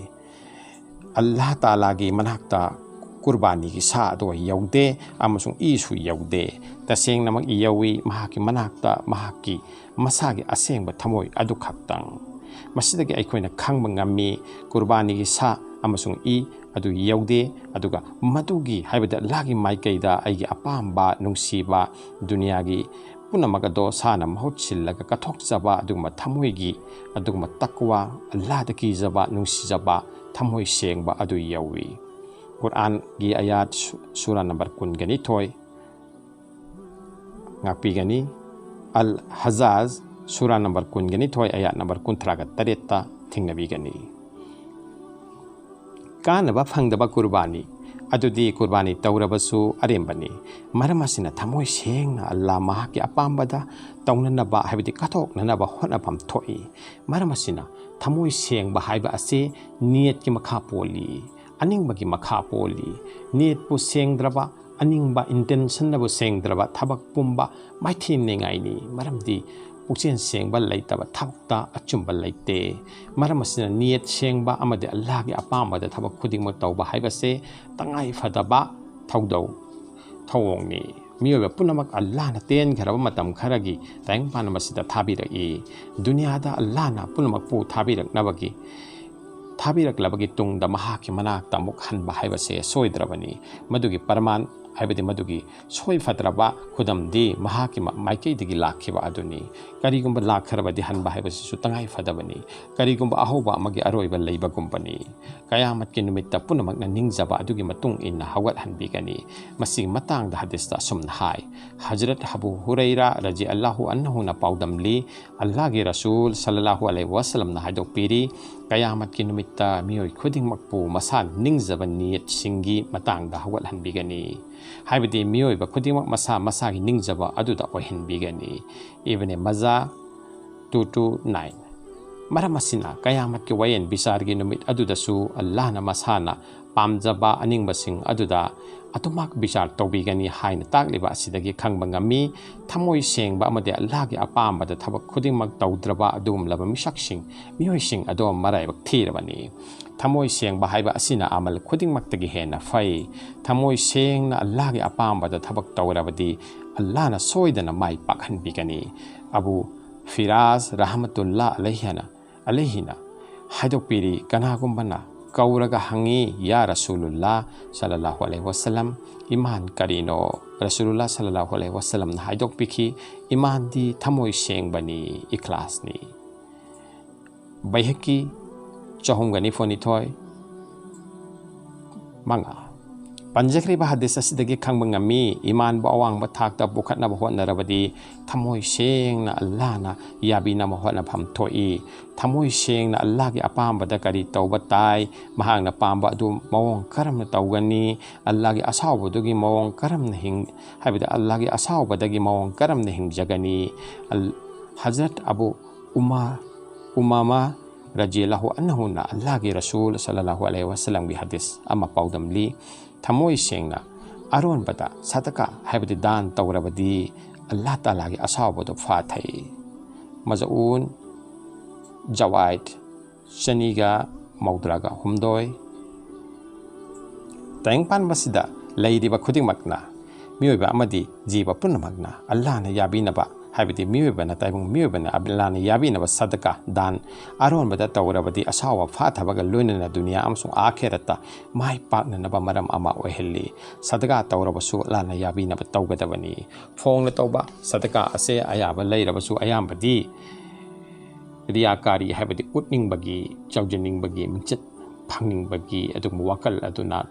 "ꯑꯜꯂꯥꯍ ꯇꯥꯂꯥꯒꯤ ꯃꯅꯥꯛꯇ ꯀꯨꯔꯕꯥꯅꯤꯒꯤ ꯁꯥ ꯑꯗꯣ ꯌꯧꯗꯦ ꯑꯃꯁꯨꯡ ꯏꯁꯨ ꯌꯧꯗꯦ꯫ ꯇꯁꯦꯡꯅꯃꯛ ꯌꯧꯏ, ꯃꯍꯥꯛꯀꯤ ꯃꯅꯥꯛꯇ ꯃꯍꯥꯛꯀꯤ ꯃꯁꯥꯒꯤ ꯑꯁꯦꯡꯕ ꯊꯃꯣꯏ ꯑꯗꯨ ꯈꯛꯇꯪ"꯫ ꯃꯁꯤꯗꯒꯤ ꯑꯩꯈꯣꯏꯅ ꯈꯪꯕ ꯉꯝꯃꯤ, ꯀꯨꯔꯕꯥꯅꯤꯒꯤ ꯁꯥ ꯑꯃꯁꯨꯡ ꯏ ꯑꯗꯨ ꯌꯧꯗꯦ, ꯑꯗꯨꯒ ꯃꯗꯨꯒꯤ, ꯍꯥꯏꯕꯗꯤ ꯑꯜꯂꯥꯍꯒꯤ ꯃꯥꯏꯀꯩꯗ ꯑꯩꯒꯤ ꯑꯄꯥꯝꯕ, ꯅꯨꯡꯁꯤꯕ, ꯗꯨꯅꯤꯌꯥꯒꯤ ꯄꯨꯝꯅꯃꯛ ꯑꯗꯣ ꯁꯥꯅ ꯃꯍꯨꯠ ꯁꯤꯜꯂꯒ ꯀꯠꯊꯣꯛꯆꯕ ꯑꯗꯨꯒꯨꯝꯕ ꯊꯃꯣꯏꯒꯤ, ꯑꯗꯨꯒꯨꯝꯕ ꯇꯛꯋꯥ, ꯑꯜꯂꯥꯍꯗ ꯀꯤꯖꯕ, ꯅꯨꯡꯁꯤꯖꯕ, ꯊꯃꯣꯏ ꯁꯦꯡꯕ ꯑꯗꯨ ꯌꯧꯏ꯫ ꯀꯨꯔꯥꯟꯒꯤ ꯑꯌꯥꯠ ꯁꯨ-, ꯁꯨꯔꯥ ꯅꯝꯕꯔ ꯀꯨꯟꯒ ꯅꯤꯊꯣꯏ ꯉꯥꯛꯄꯤꯒꯅꯤ꯫ ꯑꯜ ꯍꯖꯥꯖ, ꯁꯨꯔꯥ ꯅꯝꯕꯔ ꯀꯨꯟꯒ ꯅꯤꯊꯣꯏ, ꯑꯌꯥꯠ ꯅꯝꯕꯔ ꯀꯨꯟꯊ꯭ꯔꯥꯒ ꯇꯔꯦꯠꯇ ꯊꯦꯡꯅꯕꯤꯒꯅꯤ꯫ ꯀꯥꯟꯅꯕ ꯐꯪꯗꯕ ꯀꯨꯔꯕꯥꯅꯤ ꯑꯗꯨꯗꯤ ꯀꯨꯔꯕꯥꯅꯤ ꯇꯧꯔꯕꯁꯨ ꯑꯔꯦꯝꯕꯅꯤ꯫ ꯃꯔꯝ ꯑꯁꯤꯅ ꯊꯃꯣꯏ ꯁꯦꯡꯅ ꯑꯜꯂꯥꯍ ꯃꯍꯥꯛꯀꯤ ꯑꯄꯥꯝꯕꯗ ꯇꯧꯅꯅꯕ, ꯍꯥꯏꯕꯗꯤ ꯀꯠꯊꯣꯛꯅꯅꯕ ꯍꯣꯠꯅꯐꯝ ꯊꯣꯛꯏ꯫ ꯃꯔꯝ ꯑꯁꯤꯅ ꯊꯃꯣꯏ ꯁꯦꯡꯕ ꯍꯥꯏꯕ ꯑꯁꯤ ꯅꯤꯌꯠꯀꯤ ꯃꯈꯥ ꯄꯣꯜꯂꯤ, ꯑꯅꯤꯡꯕꯒꯤ ꯃꯈꯥ ꯄꯣꯜꯂꯤ꯫ ꯅꯤꯌꯠꯄꯨ ꯁꯦꯡꯗ꯭ꯔꯕ, ꯑꯅꯤꯡꯕ intentionꯅꯕꯨ ꯁꯦꯡꯗ꯭ꯔꯕ ꯊꯕꯛ ꯄꯨꯝꯕ ꯃꯥꯏꯊꯤꯅꯤꯡꯉꯥꯏꯅꯤ꯫ ꯃꯔꯝꯗꯤ ꯄꯨꯛꯆꯦꯜ ꯁꯦꯡꯕ ꯂꯩꯇꯕ ꯊꯕꯛꯇ ꯑꯆꯨꯝꯕ ꯂꯩꯇꯦ꯫ ꯃꯔꯝ ꯑꯁꯤꯅ ꯅꯤꯌꯠ ꯁꯦꯡꯕ ꯑꯃꯗꯤ ꯑꯜꯂꯥꯍꯒꯤ ꯑꯄꯥꯝꯕꯗ ꯊꯕꯛ ꯈꯨꯗꯤꯡꯃꯛ ꯇꯧꯕ ꯍꯥꯏꯕꯁꯦ ꯇꯉꯥꯏ ꯐꯗꯕ ꯊꯧꯗꯧ ꯊꯧꯑꯣꯡꯅꯤ꯫ ꯃꯤꯑꯣꯏꯕ ꯄꯨꯝꯅꯃꯛ ꯑꯜꯂꯥꯍꯅ ꯇꯦꯟꯈ꯭ꯔꯕ ꯃꯇꯝ ꯈꯔꯒꯤ ꯇꯥꯏꯕꯪꯄꯥꯟ ꯑꯁꯤꯗ ꯊꯥꯕꯤꯔꯛꯏ꯫ ꯗꯨꯅꯤꯌꯥꯗ ꯑꯜꯂꯥꯍꯅ ꯄꯨꯝꯅꯃꯛꯄꯨ ꯊꯥꯕꯤꯔꯛꯅꯕꯒꯤ ꯊꯥꯕꯤꯔꯛꯂꯕꯒꯤ ꯇꯨꯡꯗ ꯃꯍꯥꯛꯀꯤ ꯃꯅꯥꯛꯇ ꯑꯃꯨꯛ ꯍꯟꯕ ꯍꯥꯏꯕꯁꯦ ꯁꯣꯏꯗ꯭ꯔꯕꯅꯤ꯫ ꯃꯗꯨꯒꯤ ꯄ꯭ꯔꯃꯥꯟ ꯍꯥꯏꯕꯗꯤ ꯃꯗꯨꯒꯤ ꯁꯣꯏꯐꯗ꯭ꯔꯕ ꯈꯨꯗꯝꯗꯤ ꯃꯍꯥꯛꯀꯤ ꯃ-, ꯃꯥꯏꯀꯩꯗꯒꯤ ꯂꯥꯛꯈꯤꯕ ꯑꯗꯨꯅꯤ꯫ ꯀꯔꯤꯒꯨꯝꯕ ꯂꯥꯛꯈ꯭ꯔꯕꯗꯤ ꯍꯟꯕ ꯍꯥꯏꯕꯁꯤꯁꯨ ꯇꯉꯥꯏ ꯐꯗꯕꯅꯤ꯫ ꯀꯔꯤꯒꯨꯝꯕ ꯑꯍꯧꯕ ꯑꯃꯒꯤ ꯑꯔꯣꯏꯕ ꯂꯩꯕꯒꯨꯝꯕꯅꯤ꯫ ꯀꯌꯥꯃꯠꯀꯤ ꯅꯨꯃꯤꯠꯇ ꯄꯨꯝꯅꯃꯛꯅ ꯅꯤꯡꯖꯕ ꯑꯗꯨꯒꯤ ꯃꯇꯨꯡ ꯏꯟꯅ ꯍꯧꯒꯠꯍꯟꯕꯤꯒꯅꯤ꯫ ꯃꯁꯤꯒꯤ ꯃꯇꯥꯡꯗ ꯍꯗꯤꯁꯇ ꯑꯁꯨꯝꯅ ꯍꯥꯏ, ꯍꯖꯔꯠ ꯑꯕꯨ ꯍꯨꯔꯩꯔꯥ ꯔꯖꯤ ꯑꯜꯂꯥꯍꯨ ꯑꯟꯍꯨꯅ ꯄꯥꯎꯗꯝꯂꯤ, ꯑꯜꯂꯥꯍꯒꯤ ꯔꯁꯨꯜ ꯁꯜꯂꯜꯂꯥꯍꯨ ꯑꯂꯩꯍꯤ ꯋꯥꯁꯂꯝꯅ ꯍꯥꯏꯗꯣꯛꯄꯤꯔꯤ, ꯀꯌꯥꯃꯠꯀꯤ ꯅꯨꯃꯤꯠꯇ ꯃꯤꯑꯣꯏ ꯈꯨꯗꯤꯡꯃꯛꯄꯨ ꯃꯁꯥ ꯅꯤꯡꯖꯕ ꯅꯤꯌꯠꯁꯤꯡꯒꯤ ꯃꯇꯥꯡꯗ ꯍꯧꯒꯠꯍꯟꯕꯤꯒꯅꯤ꯫ ꯍꯥꯏꯕꯗꯤ ꯃꯤꯑꯣꯏꯕ ꯈꯨꯗꯤꯡꯃꯛ ꯃꯁꯥ ꯃꯁꯥꯒꯤ ꯅꯤꯡꯖꯕ ꯑꯗꯨꯗ ꯑꯣꯏꯍꯟꯕꯤꯒꯅꯤ꯫ ꯏꯕꯅꯦ ꯃꯖꯥ two two nine꯫ ꯃꯔꯝ ꯑꯁꯤꯅ ꯀꯌꯥꯃꯠꯀꯤ ꯋꯥꯌꯦꯟ ꯕꯤꯆꯥꯔꯒꯤ ꯅꯨꯃꯤꯠ ꯑꯗꯨꯗꯁꯨ ꯑꯜꯂꯥꯍꯅ ꯃꯁꯥꯅ ꯄꯥꯝꯖꯕ ꯑꯅꯤꯡꯕꯁꯤꯡ ꯑꯗꯨꯗ ꯑꯗꯨꯃꯛ ꯕꯤꯆꯥꯔ ꯇꯧꯕꯤꯒꯅꯤ ꯍꯥꯏꯅ ꯇꯥꯛꯂꯤꯕ ꯑꯁꯤꯗꯒꯤ ꯈꯪꯕ ꯉꯝꯃꯤ꯫ ꯊꯃꯣꯏ ꯁꯦꯡꯕ ꯑꯃꯗꯤ ꯑꯜꯂꯥꯍꯒꯤ ꯑꯄꯥꯝꯕꯗ ꯊꯕꯛ ꯈꯨꯗꯤꯡꯃꯛ ꯇꯧꯗ꯭ꯔꯕ ꯑꯗꯨꯒꯨꯝꯂꯕ ꯃꯤꯁꯛꯁꯤꯡ, ꯃꯤꯑꯣꯏꯁꯤꯡ ꯑꯗꯣ ꯃꯔꯥꯏꯕꯛ ꯊꯤꯔꯕꯅꯤ꯫ ꯊꯃꯣꯏ ꯁꯦꯡꯕ ꯍꯥꯏꯕ ꯑꯁꯤꯅ ꯑꯃꯜ ꯈꯨꯗꯤꯡꯃꯛꯇꯒꯤ ꯍꯦꯟꯅ ꯐꯩ꯫ ꯊꯃꯣꯏ ꯁꯦꯡꯅ ꯑꯜꯂꯥꯍꯒꯤ ꯑꯄꯥꯝꯕꯗ ꯊꯕꯛ ꯇꯧꯔꯕꯗꯤ ꯑꯜꯂꯥꯍꯅ ꯁꯣꯏꯗꯅ ꯃꯥꯏ ꯄꯥꯛꯍꯟꯕꯤꯒꯅꯤ꯫ ꯑꯕꯨ ꯐꯤꯔꯥꯖ ꯔꯍꯃꯇꯨꯜꯂꯥ ꯑꯂꯩꯍꯅ, ꯑꯂꯩꯍꯤꯅ ꯍꯥꯏꯗꯣꯛꯄꯤꯔꯤ, ꯀꯅꯥꯒꯨꯝꯕꯅ ꯀꯧꯔꯒ ꯍꯪꯉꯤ, "ꯌꯥ ꯔꯁꯨꯂꯨꯜꯂꯥ ꯁꯜꯂꯜꯂꯥꯍꯨ ꯑꯂꯩꯍꯤ ꯋꯥꯁꯂꯝ, ꯏꯃꯥꯟ ꯀꯔꯤꯅꯣ?" ꯔꯁꯨꯂꯨꯜꯂꯥ ꯁꯜꯂꯜꯂꯥꯍꯨ ꯑꯂꯩꯍꯤ ꯋꯥꯁꯂꯝꯅ ꯍꯥꯏꯗꯣꯛꯄꯤꯈꯤ, "ꯏꯃꯥꯟꯗꯤ ꯊꯃꯣꯏ ꯁꯦꯡꯕꯅꯤ, ꯏꯈ꯭ꯂꯥꯁꯅꯤ"꯫ ꯕꯩꯍꯛꯀꯤ ꯆꯍꯨꯝꯒ ꯅꯤꯐꯨ ꯅꯤꯊꯣꯏ, ꯃꯉꯥ꯫ ꯄꯟꯖꯈ꯭ꯔꯤꯕ ꯍꯗꯤꯁ ꯑꯁꯤꯗꯒꯤ ꯈꯪꯕ ꯉꯝꯃꯤ, ꯏꯃꯥꯟꯕꯨ ꯑꯋꯥꯡꯕ ꯊꯥꯛꯇ ꯄꯨꯈꯠꯅꯕ ꯍꯣꯠꯅꯔꯕꯗꯤ ꯊꯃꯣꯏ ꯁꯦꯡꯅ ꯑꯜꯂꯥꯍꯅ ꯌꯥꯕꯤꯅꯕ ꯍꯣꯠꯅꯐꯝ ꯊꯣꯛꯏ꯫ ꯊꯃꯣꯏ ꯁꯦꯡꯅ ꯑꯜꯂꯥꯍꯒꯤ ꯑꯄꯥꯝꯕꯗ ꯀꯔꯤ ꯇꯧꯕ ꯇꯥꯏ, ꯃꯍꯥꯛꯅ ꯄꯥꯝꯕ ꯑꯗꯨ ꯃꯑꯣꯡ ꯀꯔꯝꯅ ꯇꯧꯒꯅꯤ, ꯑꯜꯂꯥꯍꯒꯤ ꯑꯁꯥꯎꯕꯗꯨꯒꯤ ꯃꯑꯣꯡ ꯀꯔꯝꯅ ꯍꯤꯡ-, ꯍꯥꯏꯕꯗꯤ ꯑꯜꯂꯥꯍꯒꯤ ꯑꯁꯥꯎꯕꯗꯒꯤ ꯃꯑꯣꯡ ꯀꯔꯝꯅ ꯍꯤꯡꯖꯒꯅꯤ꯫ ꯑꯜ-, ꯍꯖꯔꯠ ꯑꯕꯨ ꯎꯃꯥ-, ꯎꯃꯥꯃꯥ ꯔꯖꯤꯌꯜꯂꯥꯍꯨ ꯑꯟꯍꯨꯅ ꯑꯜꯂꯥꯍꯒꯤ ꯔꯁꯨꯜ ꯁꯜꯂꯜꯂꯥꯍꯨ ꯑꯂꯩꯍꯤ ꯋꯥꯁꯂꯝꯒꯤ ꯍꯗꯤꯁ ꯑꯃ ꯄꯥꯎꯗꯝꯂꯤ, ꯊꯃꯣꯏ ꯁꯦꯡꯅ ꯑꯔꯣꯟꯕꯗ ꯁꯗꯀꯥ ꯍꯥꯏꯕꯗꯤ ꯗꯥꯟ ꯇꯧꯔꯕꯗꯤ ꯑꯜꯂꯥꯍ ꯇꯥꯂꯥꯒꯤ ꯑꯁꯥꯎꯕꯗꯨ ꯐꯥꯊꯩ꯫ ꯃꯖꯎꯟ ꯖꯋꯥꯏꯗ ꯆꯅꯤꯒ ꯃꯧꯗ꯭ꯔꯥꯒ ꯍꯨꯝꯗꯣꯏ꯫ ꯇꯥꯏꯕꯪꯄꯥꯟꯕꯁꯤꯗ ꯂꯩꯔꯤꯕ ꯈꯨꯗꯤꯡꯃꯛꯅ, ꯃꯤꯑꯣꯏꯕ ꯑꯃꯗꯤ ꯖꯤꯕ ꯄꯨꯝꯅꯃꯛꯅ ꯑꯜꯂꯥꯍꯅ ꯌꯥꯕꯤꯅꯕ, ꯍꯥꯏꯕꯗꯤ ꯃꯤꯑꯣꯏꯕꯅ, ꯇꯥꯏꯕꯪ ꯃꯤꯑꯣꯏꯕꯅ ꯑꯜꯂꯥꯍꯅ ꯌꯥꯕꯤꯅꯕ ꯁꯗꯀꯥ, ꯗꯥꯟ, ꯑꯔꯣꯟꯕꯗ ꯇꯧꯔꯕꯗꯤ ꯑꯁꯥꯎꯕ ꯐꯥꯊꯕꯒ ꯂꯣꯏꯅꯅ ꯗꯨꯅꯤꯌꯥ ꯑꯃꯁꯨꯡ ꯑꯥꯈꯦꯔꯠꯇ ꯃꯥꯏ ꯄꯥꯛꯅꯅꯕ ꯃꯔꯝ ꯑꯃ ꯑꯣꯏꯍꯜꯂꯤ꯫ ꯁꯗꯀꯥ ꯇꯧꯔꯕꯁꯨ ꯑꯜꯂꯥꯍꯅ ꯌꯥꯕꯤꯅꯕ ꯇꯧꯒꯗꯕꯅꯤ꯫ ꯐꯣꯡꯅ ꯇꯧꯕ ꯁꯗꯀꯥ ꯑꯁꯦ ꯑꯌꯥꯕ ꯂꯩꯔꯕꯁꯨ ꯑꯌꯥꯝꯕꯗꯤ ꯔꯤꯌꯥꯀꯥꯔꯤ ꯍꯥꯏꯕꯗꯤ ꯎꯠꯅꯤꯡꯕꯒꯤ, ꯆꯥꯎꯖꯅꯤꯡꯕꯒꯤ, ꯃꯤꯡꯆꯠ ꯐꯪꯅꯤꯡꯕꯒꯤ ꯑꯗꯨꯒꯨꯝꯕ ꯋꯥꯈꯜ ꯑꯗꯨꯅ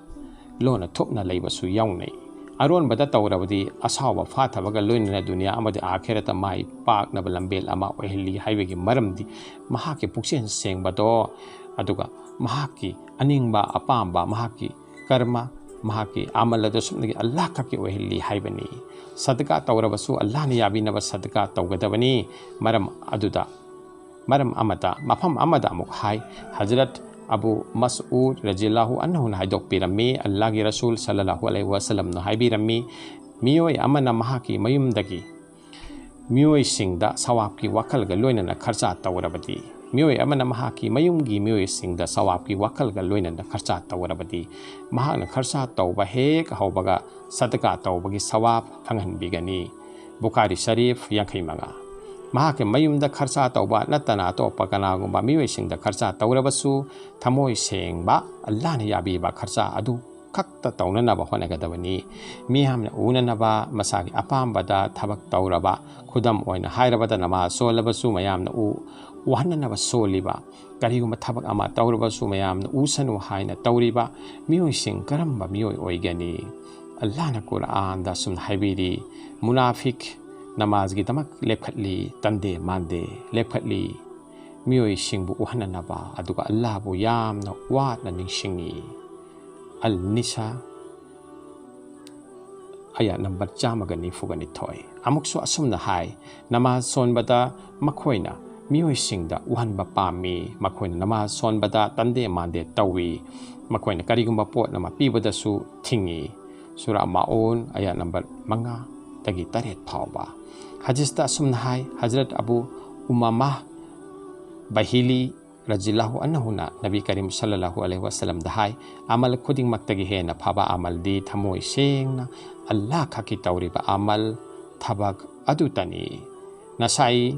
ꯂꯣꯟꯅ ꯊꯨꯞꯅ ꯂꯩꯕꯁꯨ ꯌꯥꯎꯅꯩ꯫ ꯑꯔꯣꯟꯕꯗ ꯇꯧꯔꯕꯗꯤ ꯑꯁꯥꯎꯕ ꯐꯥꯊꯕꯒ ꯂꯣꯏꯅꯅ ꯗꯨꯅꯤꯌꯥ ꯑꯃꯗꯤ ꯑꯥꯈꯦꯔꯠꯇ ꯃꯥꯏ ꯄꯥꯛꯅꯕ ꯂꯝꯕꯦꯜ ꯑꯃ ꯑꯣꯏꯍꯜꯂꯤ ꯍꯥꯏꯕꯒꯤ ꯃꯔꯝꯗꯤ ꯃꯍꯥꯛꯀꯤ ꯄꯨꯛꯆꯦꯜ ꯁꯦꯡꯕꯗꯣ, ꯑꯗꯨꯒ ꯃꯍꯥꯛꯀꯤ ꯑꯅꯤꯡꯕ ꯑꯄꯥꯝꯕ, ꯃꯍꯥꯛꯀꯤ ꯀꯔꯃ, ꯃꯍꯥꯛꯀꯤ ꯑꯃꯜ ꯑꯗꯨ ꯁꯨꯞꯅꯒꯤ ꯑꯜꯂꯥꯍ ꯈꯛꯀꯤ ꯑꯣꯏꯍꯜꯂꯤ ꯍꯥꯏꯕꯅꯤ꯫ ꯁꯗꯀꯥ ꯇꯧꯔꯕꯁꯨ ꯑꯜꯂꯥꯍꯅ ꯌꯥꯕꯤꯅꯕ ꯁꯗꯀꯥ ꯇꯧꯒꯗꯕꯅꯤ꯫ ꯃꯔꯝ ꯑꯗꯨꯗ, ꯃꯔꯝ ꯑꯃꯗ, ꯃꯐꯝ ꯑꯃꯗ ꯑꯃꯨꯛ ꯍꯥꯏ, ꯍꯖꯔꯠ ꯑꯕꯨ ꯃꯁꯎꯗ ꯔꯖꯤꯌꯜꯂꯥꯍꯨ ꯑꯟꯍꯨꯅ ꯍꯥꯏꯗꯣꯛꯄꯤꯔꯝꯃꯤ, ꯑꯜꯂꯥꯍꯒꯤ ꯔꯁꯨꯜ ꯁꯜꯂꯜꯂꯥꯍꯨ ꯑꯂꯩꯍꯤ ꯋꯁꯜꯂꯝꯅ ꯍꯥꯏꯕꯤꯔꯝꯃꯤ, ꯃꯤꯑꯣꯏ ꯑꯃꯅ ꯃꯍꯥꯛꯀꯤ ꯃꯌꯨꯝꯗꯒꯤ ꯃꯤꯑꯣꯏꯁꯤꯡꯗ ꯁꯋꯥꯕꯀꯤ ꯋꯥꯈꯜꯒ ꯂꯣꯏꯅꯅ ꯈꯔꯆꯥ ꯇꯧꯔꯕꯗꯤ, ꯃꯤꯑꯣꯏ ꯑꯃꯅ ꯃꯍꯥꯛꯀꯤ ꯃꯌꯨꯝꯒꯤ ꯃꯤꯑꯣꯏꯁꯤꯡꯗ ꯁꯋꯥꯕꯀꯤ ꯋꯥꯈꯜꯒ ꯂꯣꯏꯅꯅ ꯈꯔꯆꯥ ꯇꯧꯔꯕꯗꯤ, ꯃꯍꯥꯛꯅ ꯈꯔꯆꯥ ꯇꯧꯕ ꯍꯦꯛ ꯍꯧꯕꯒ ꯁꯗꯀꯥ ꯇꯧꯕꯒꯤ ꯁꯋꯥꯕ ꯐꯪꯍꯟꯕꯤꯒꯅꯤ꯫ ꯕꯨꯈꯥꯔꯤ ꯁꯔꯤꯐ ꯌꯥꯡꯈꯩ ꯃꯉꯥ꯫ ꯃꯍꯥꯛꯀꯤ ꯃꯌꯨꯝꯗ ꯈꯔꯆꯥ ꯇꯧꯕ ꯅꯠꯇꯅ ꯑꯇꯣꯞꯄ ꯀꯅꯥꯒꯨꯝꯕ ꯃꯤꯑꯣꯏꯁꯤꯡꯗ ꯈꯔꯆꯥ ꯇꯧꯔꯕꯁꯨ, ꯊꯃꯣꯏ ꯁꯦꯡꯕ, ꯑꯜꯂꯥꯍꯅ ꯌꯥꯕꯤꯕ ꯈꯔꯆꯥ ꯑꯗꯨ ꯈꯛꯇ ꯇꯧꯅꯅꯕ ꯍꯣꯠꯅꯒꯗꯕꯅꯤ꯫ ꯃꯤꯌꯥꯝꯅ ꯎꯅꯅꯕ ꯃꯁꯥꯒꯤ ꯑꯄꯥꯝꯕꯗ ꯊꯕꯛ ꯇꯧꯔꯕ, ꯈꯨꯗꯝ ꯑꯣꯏꯅ ꯍꯥꯏꯔꯕꯗ, ꯅꯃꯥꯖ ꯁꯣꯜꯂꯕꯁꯨ ꯃꯌꯥꯝꯅ ꯎ-, ꯎꯍꯟꯅꯅꯕ ꯁꯣꯜꯂꯤꯕ, ꯀꯔꯤꯒꯨꯝꯕ ꯊꯕꯛ ꯑꯃ ꯇꯧꯔꯕꯁꯨ ꯃꯌꯥꯝꯅ ꯎꯁꯅꯨ ꯍꯥꯏꯅ ꯇꯧꯔꯤꯕ ꯃꯤꯑꯣꯏꯁꯤꯡ ꯀꯔꯝꯕ ꯃꯤꯑꯣꯏ ꯑꯣꯏꯒꯅꯤ? ꯑꯜꯂꯥꯍꯅ ꯀꯨꯔꯑꯥꯟꯗ ꯑꯁꯨꯝꯅ ꯍꯥꯏꯕꯤꯔꯤ, ꯃꯨꯅꯥꯐꯤꯛ ꯅꯃꯥꯖꯒꯤꯗꯃꯛ ꯂꯦꯞꯈꯠꯂꯤ, ꯇꯟꯗꯦ ꯃꯥꯟꯗꯦ ꯂꯦꯞꯈꯠꯂꯤ, ꯃꯤꯑꯣꯏꯁꯤꯡꯕꯨ ꯎꯍꯟꯅꯅꯕ, ꯑꯗꯨꯒ ꯑꯜꯂꯥꯍꯕꯨ ꯌꯥꯝꯅ ꯋꯥꯠꯅ ꯅꯤꯡꯁꯤꯡꯉꯤ꯫ ꯑꯜ ꯅꯤꯁꯥ, ꯑꯌꯥ ꯅꯝꯕꯔ ꯆꯥꯝꯃꯒ ꯅꯤꯐꯨꯒ ꯅꯤꯊꯣꯏ꯫ ꯑꯃꯨꯛꯁꯨ ꯑꯁꯨꯝꯅ ꯍꯥꯏ, ꯅꯃꯥꯖ ꯁꯣꯟꯕꯗ ꯃꯈꯣꯏꯅ ꯃꯤꯑꯣꯏꯁꯤꯡꯗ ꯎꯍꯟꯕ ꯄꯥꯝꯃꯤ꯫ ꯃꯈꯣꯏꯅ ꯅꯃꯥꯖ ꯁꯣꯟꯕꯗ ꯇꯟꯗꯦ ꯃꯥꯟꯗꯦ ꯇꯧꯏ꯫ ꯃꯈꯣꯏꯅ ꯀꯔꯤꯒꯨꯝꯕ ꯄꯣꯠ ꯑꯃ ꯄꯤꯕꯗꯁꯨ ꯊꯤꯡꯏ꯫ ꯁꯨꯔꯥ ꯃꯥꯎꯟ, ꯑꯌꯥꯠ ꯅꯝꯕꯔ ꯃꯉꯥꯗꯒꯤ ꯇꯔꯦꯠ ꯐꯥꯎꯕ꯫ ꯍꯗꯤꯁꯇ ꯑꯁꯨꯝꯅ ꯍꯥꯏ, ꯍꯖꯔꯠ ꯑꯕꯨ ꯎꯃꯥꯃꯥ ꯕꯍꯤꯂꯤ ꯔꯖꯤꯜꯂꯥꯍꯨ ꯑꯟꯍꯨꯅ ꯅꯕꯤ ꯀꯔꯤꯝ ꯁꯜꯂꯜꯂꯥꯍꯨ ꯑꯂꯩꯍꯤ ꯋꯥꯁꯜꯂꯝꯗ ꯍꯥꯏ, ꯑꯃꯜ ꯈꯨꯗꯤꯡꯃꯛꯇꯒꯤ ꯍꯦꯟꯅ ꯐꯕ ꯑꯃꯜꯗꯤ ꯊꯃꯣꯏ ꯁꯦꯡꯅ ꯑꯜꯂꯥꯍ ꯈꯛꯀꯤ ꯇꯧꯔꯤꯕ ꯑꯃꯜ, ꯊꯕꯛ ꯑꯗꯨꯇꯅꯤ꯫ ꯅꯁꯥꯏ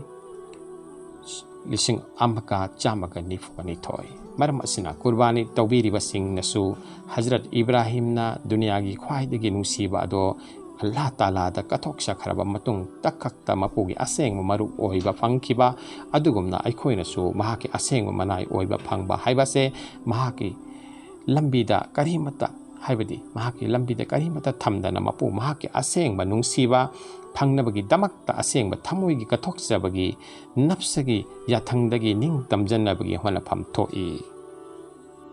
ꯂꯤꯁꯤꯡ ꯑꯃꯒ ꯆꯥꯝꯃꯒ ꯅꯤꯐꯨ ꯅꯤꯊꯣꯏ꯫ ꯃꯔꯝ ꯑꯁꯤꯅ ꯀꯨꯔꯕꯥꯅꯤ ꯇꯧꯕꯤꯔꯤꯕꯁꯤꯡꯅꯁꯨ ꯍꯖꯔꯠ ꯏꯕ꯭ꯔꯥꯍꯤꯝꯅ ꯗꯨꯅꯤꯌꯥꯒꯤ ꯈ꯭ꯋꯥꯏꯗꯒꯤ ꯅꯨꯡꯁꯤꯕ ꯑꯗꯣ ꯑꯜꯂꯥꯍ ꯇꯥꯂꯥꯗ ꯀꯠꯊꯣꯛꯆꯈ꯭ꯔꯕ ꯃꯇꯨꯡ ꯇꯛꯈꯛꯇ ꯃꯄꯨꯒꯤ ꯑꯁꯦꯡꯕ ꯃꯔꯨꯞ ꯑꯣꯏꯕ ꯐꯪꯈꯤꯕ ꯑꯗꯨꯒꯨꯝꯅ ꯑꯩꯈꯣꯏꯅꯁꯨ ꯃꯍꯥꯛꯀꯤ ꯑꯁꯦꯡꯕ ꯃꯅꯥꯏ ꯑꯣꯏꯕ ꯐꯪꯕ ꯍꯥꯏꯕꯁꯦ ꯃꯍꯥꯛꯀꯤ ꯂꯝꯕꯤꯗ ꯀꯔꯤꯃꯠꯇ, ꯍꯥꯏꯕꯗꯤ ꯃꯍꯥꯛꯀꯤ ꯂꯝꯕꯤꯗ ꯀꯔꯤꯃꯠꯇ ꯊꯝꯗꯅ ꯃꯄꯨ ꯃꯍꯥꯛꯀꯤ ꯑꯁꯦꯡꯕ ꯅꯨꯡꯁꯤꯕ ꯐꯪꯅꯕꯒꯤꯗꯃꯛꯇ ꯑꯁꯦꯡꯕ ꯊꯃꯣꯏꯒꯤ ꯀꯠꯊꯣꯛꯆꯕꯒꯤ ꯅꯞꯁꯒꯤ ꯌꯥꯊꯪꯗꯒꯤ ꯅꯤꯡ ꯇꯝꯖꯅꯕꯒꯤ ꯍꯣꯠꯅꯐꯝ ꯊꯣꯛꯏ꯫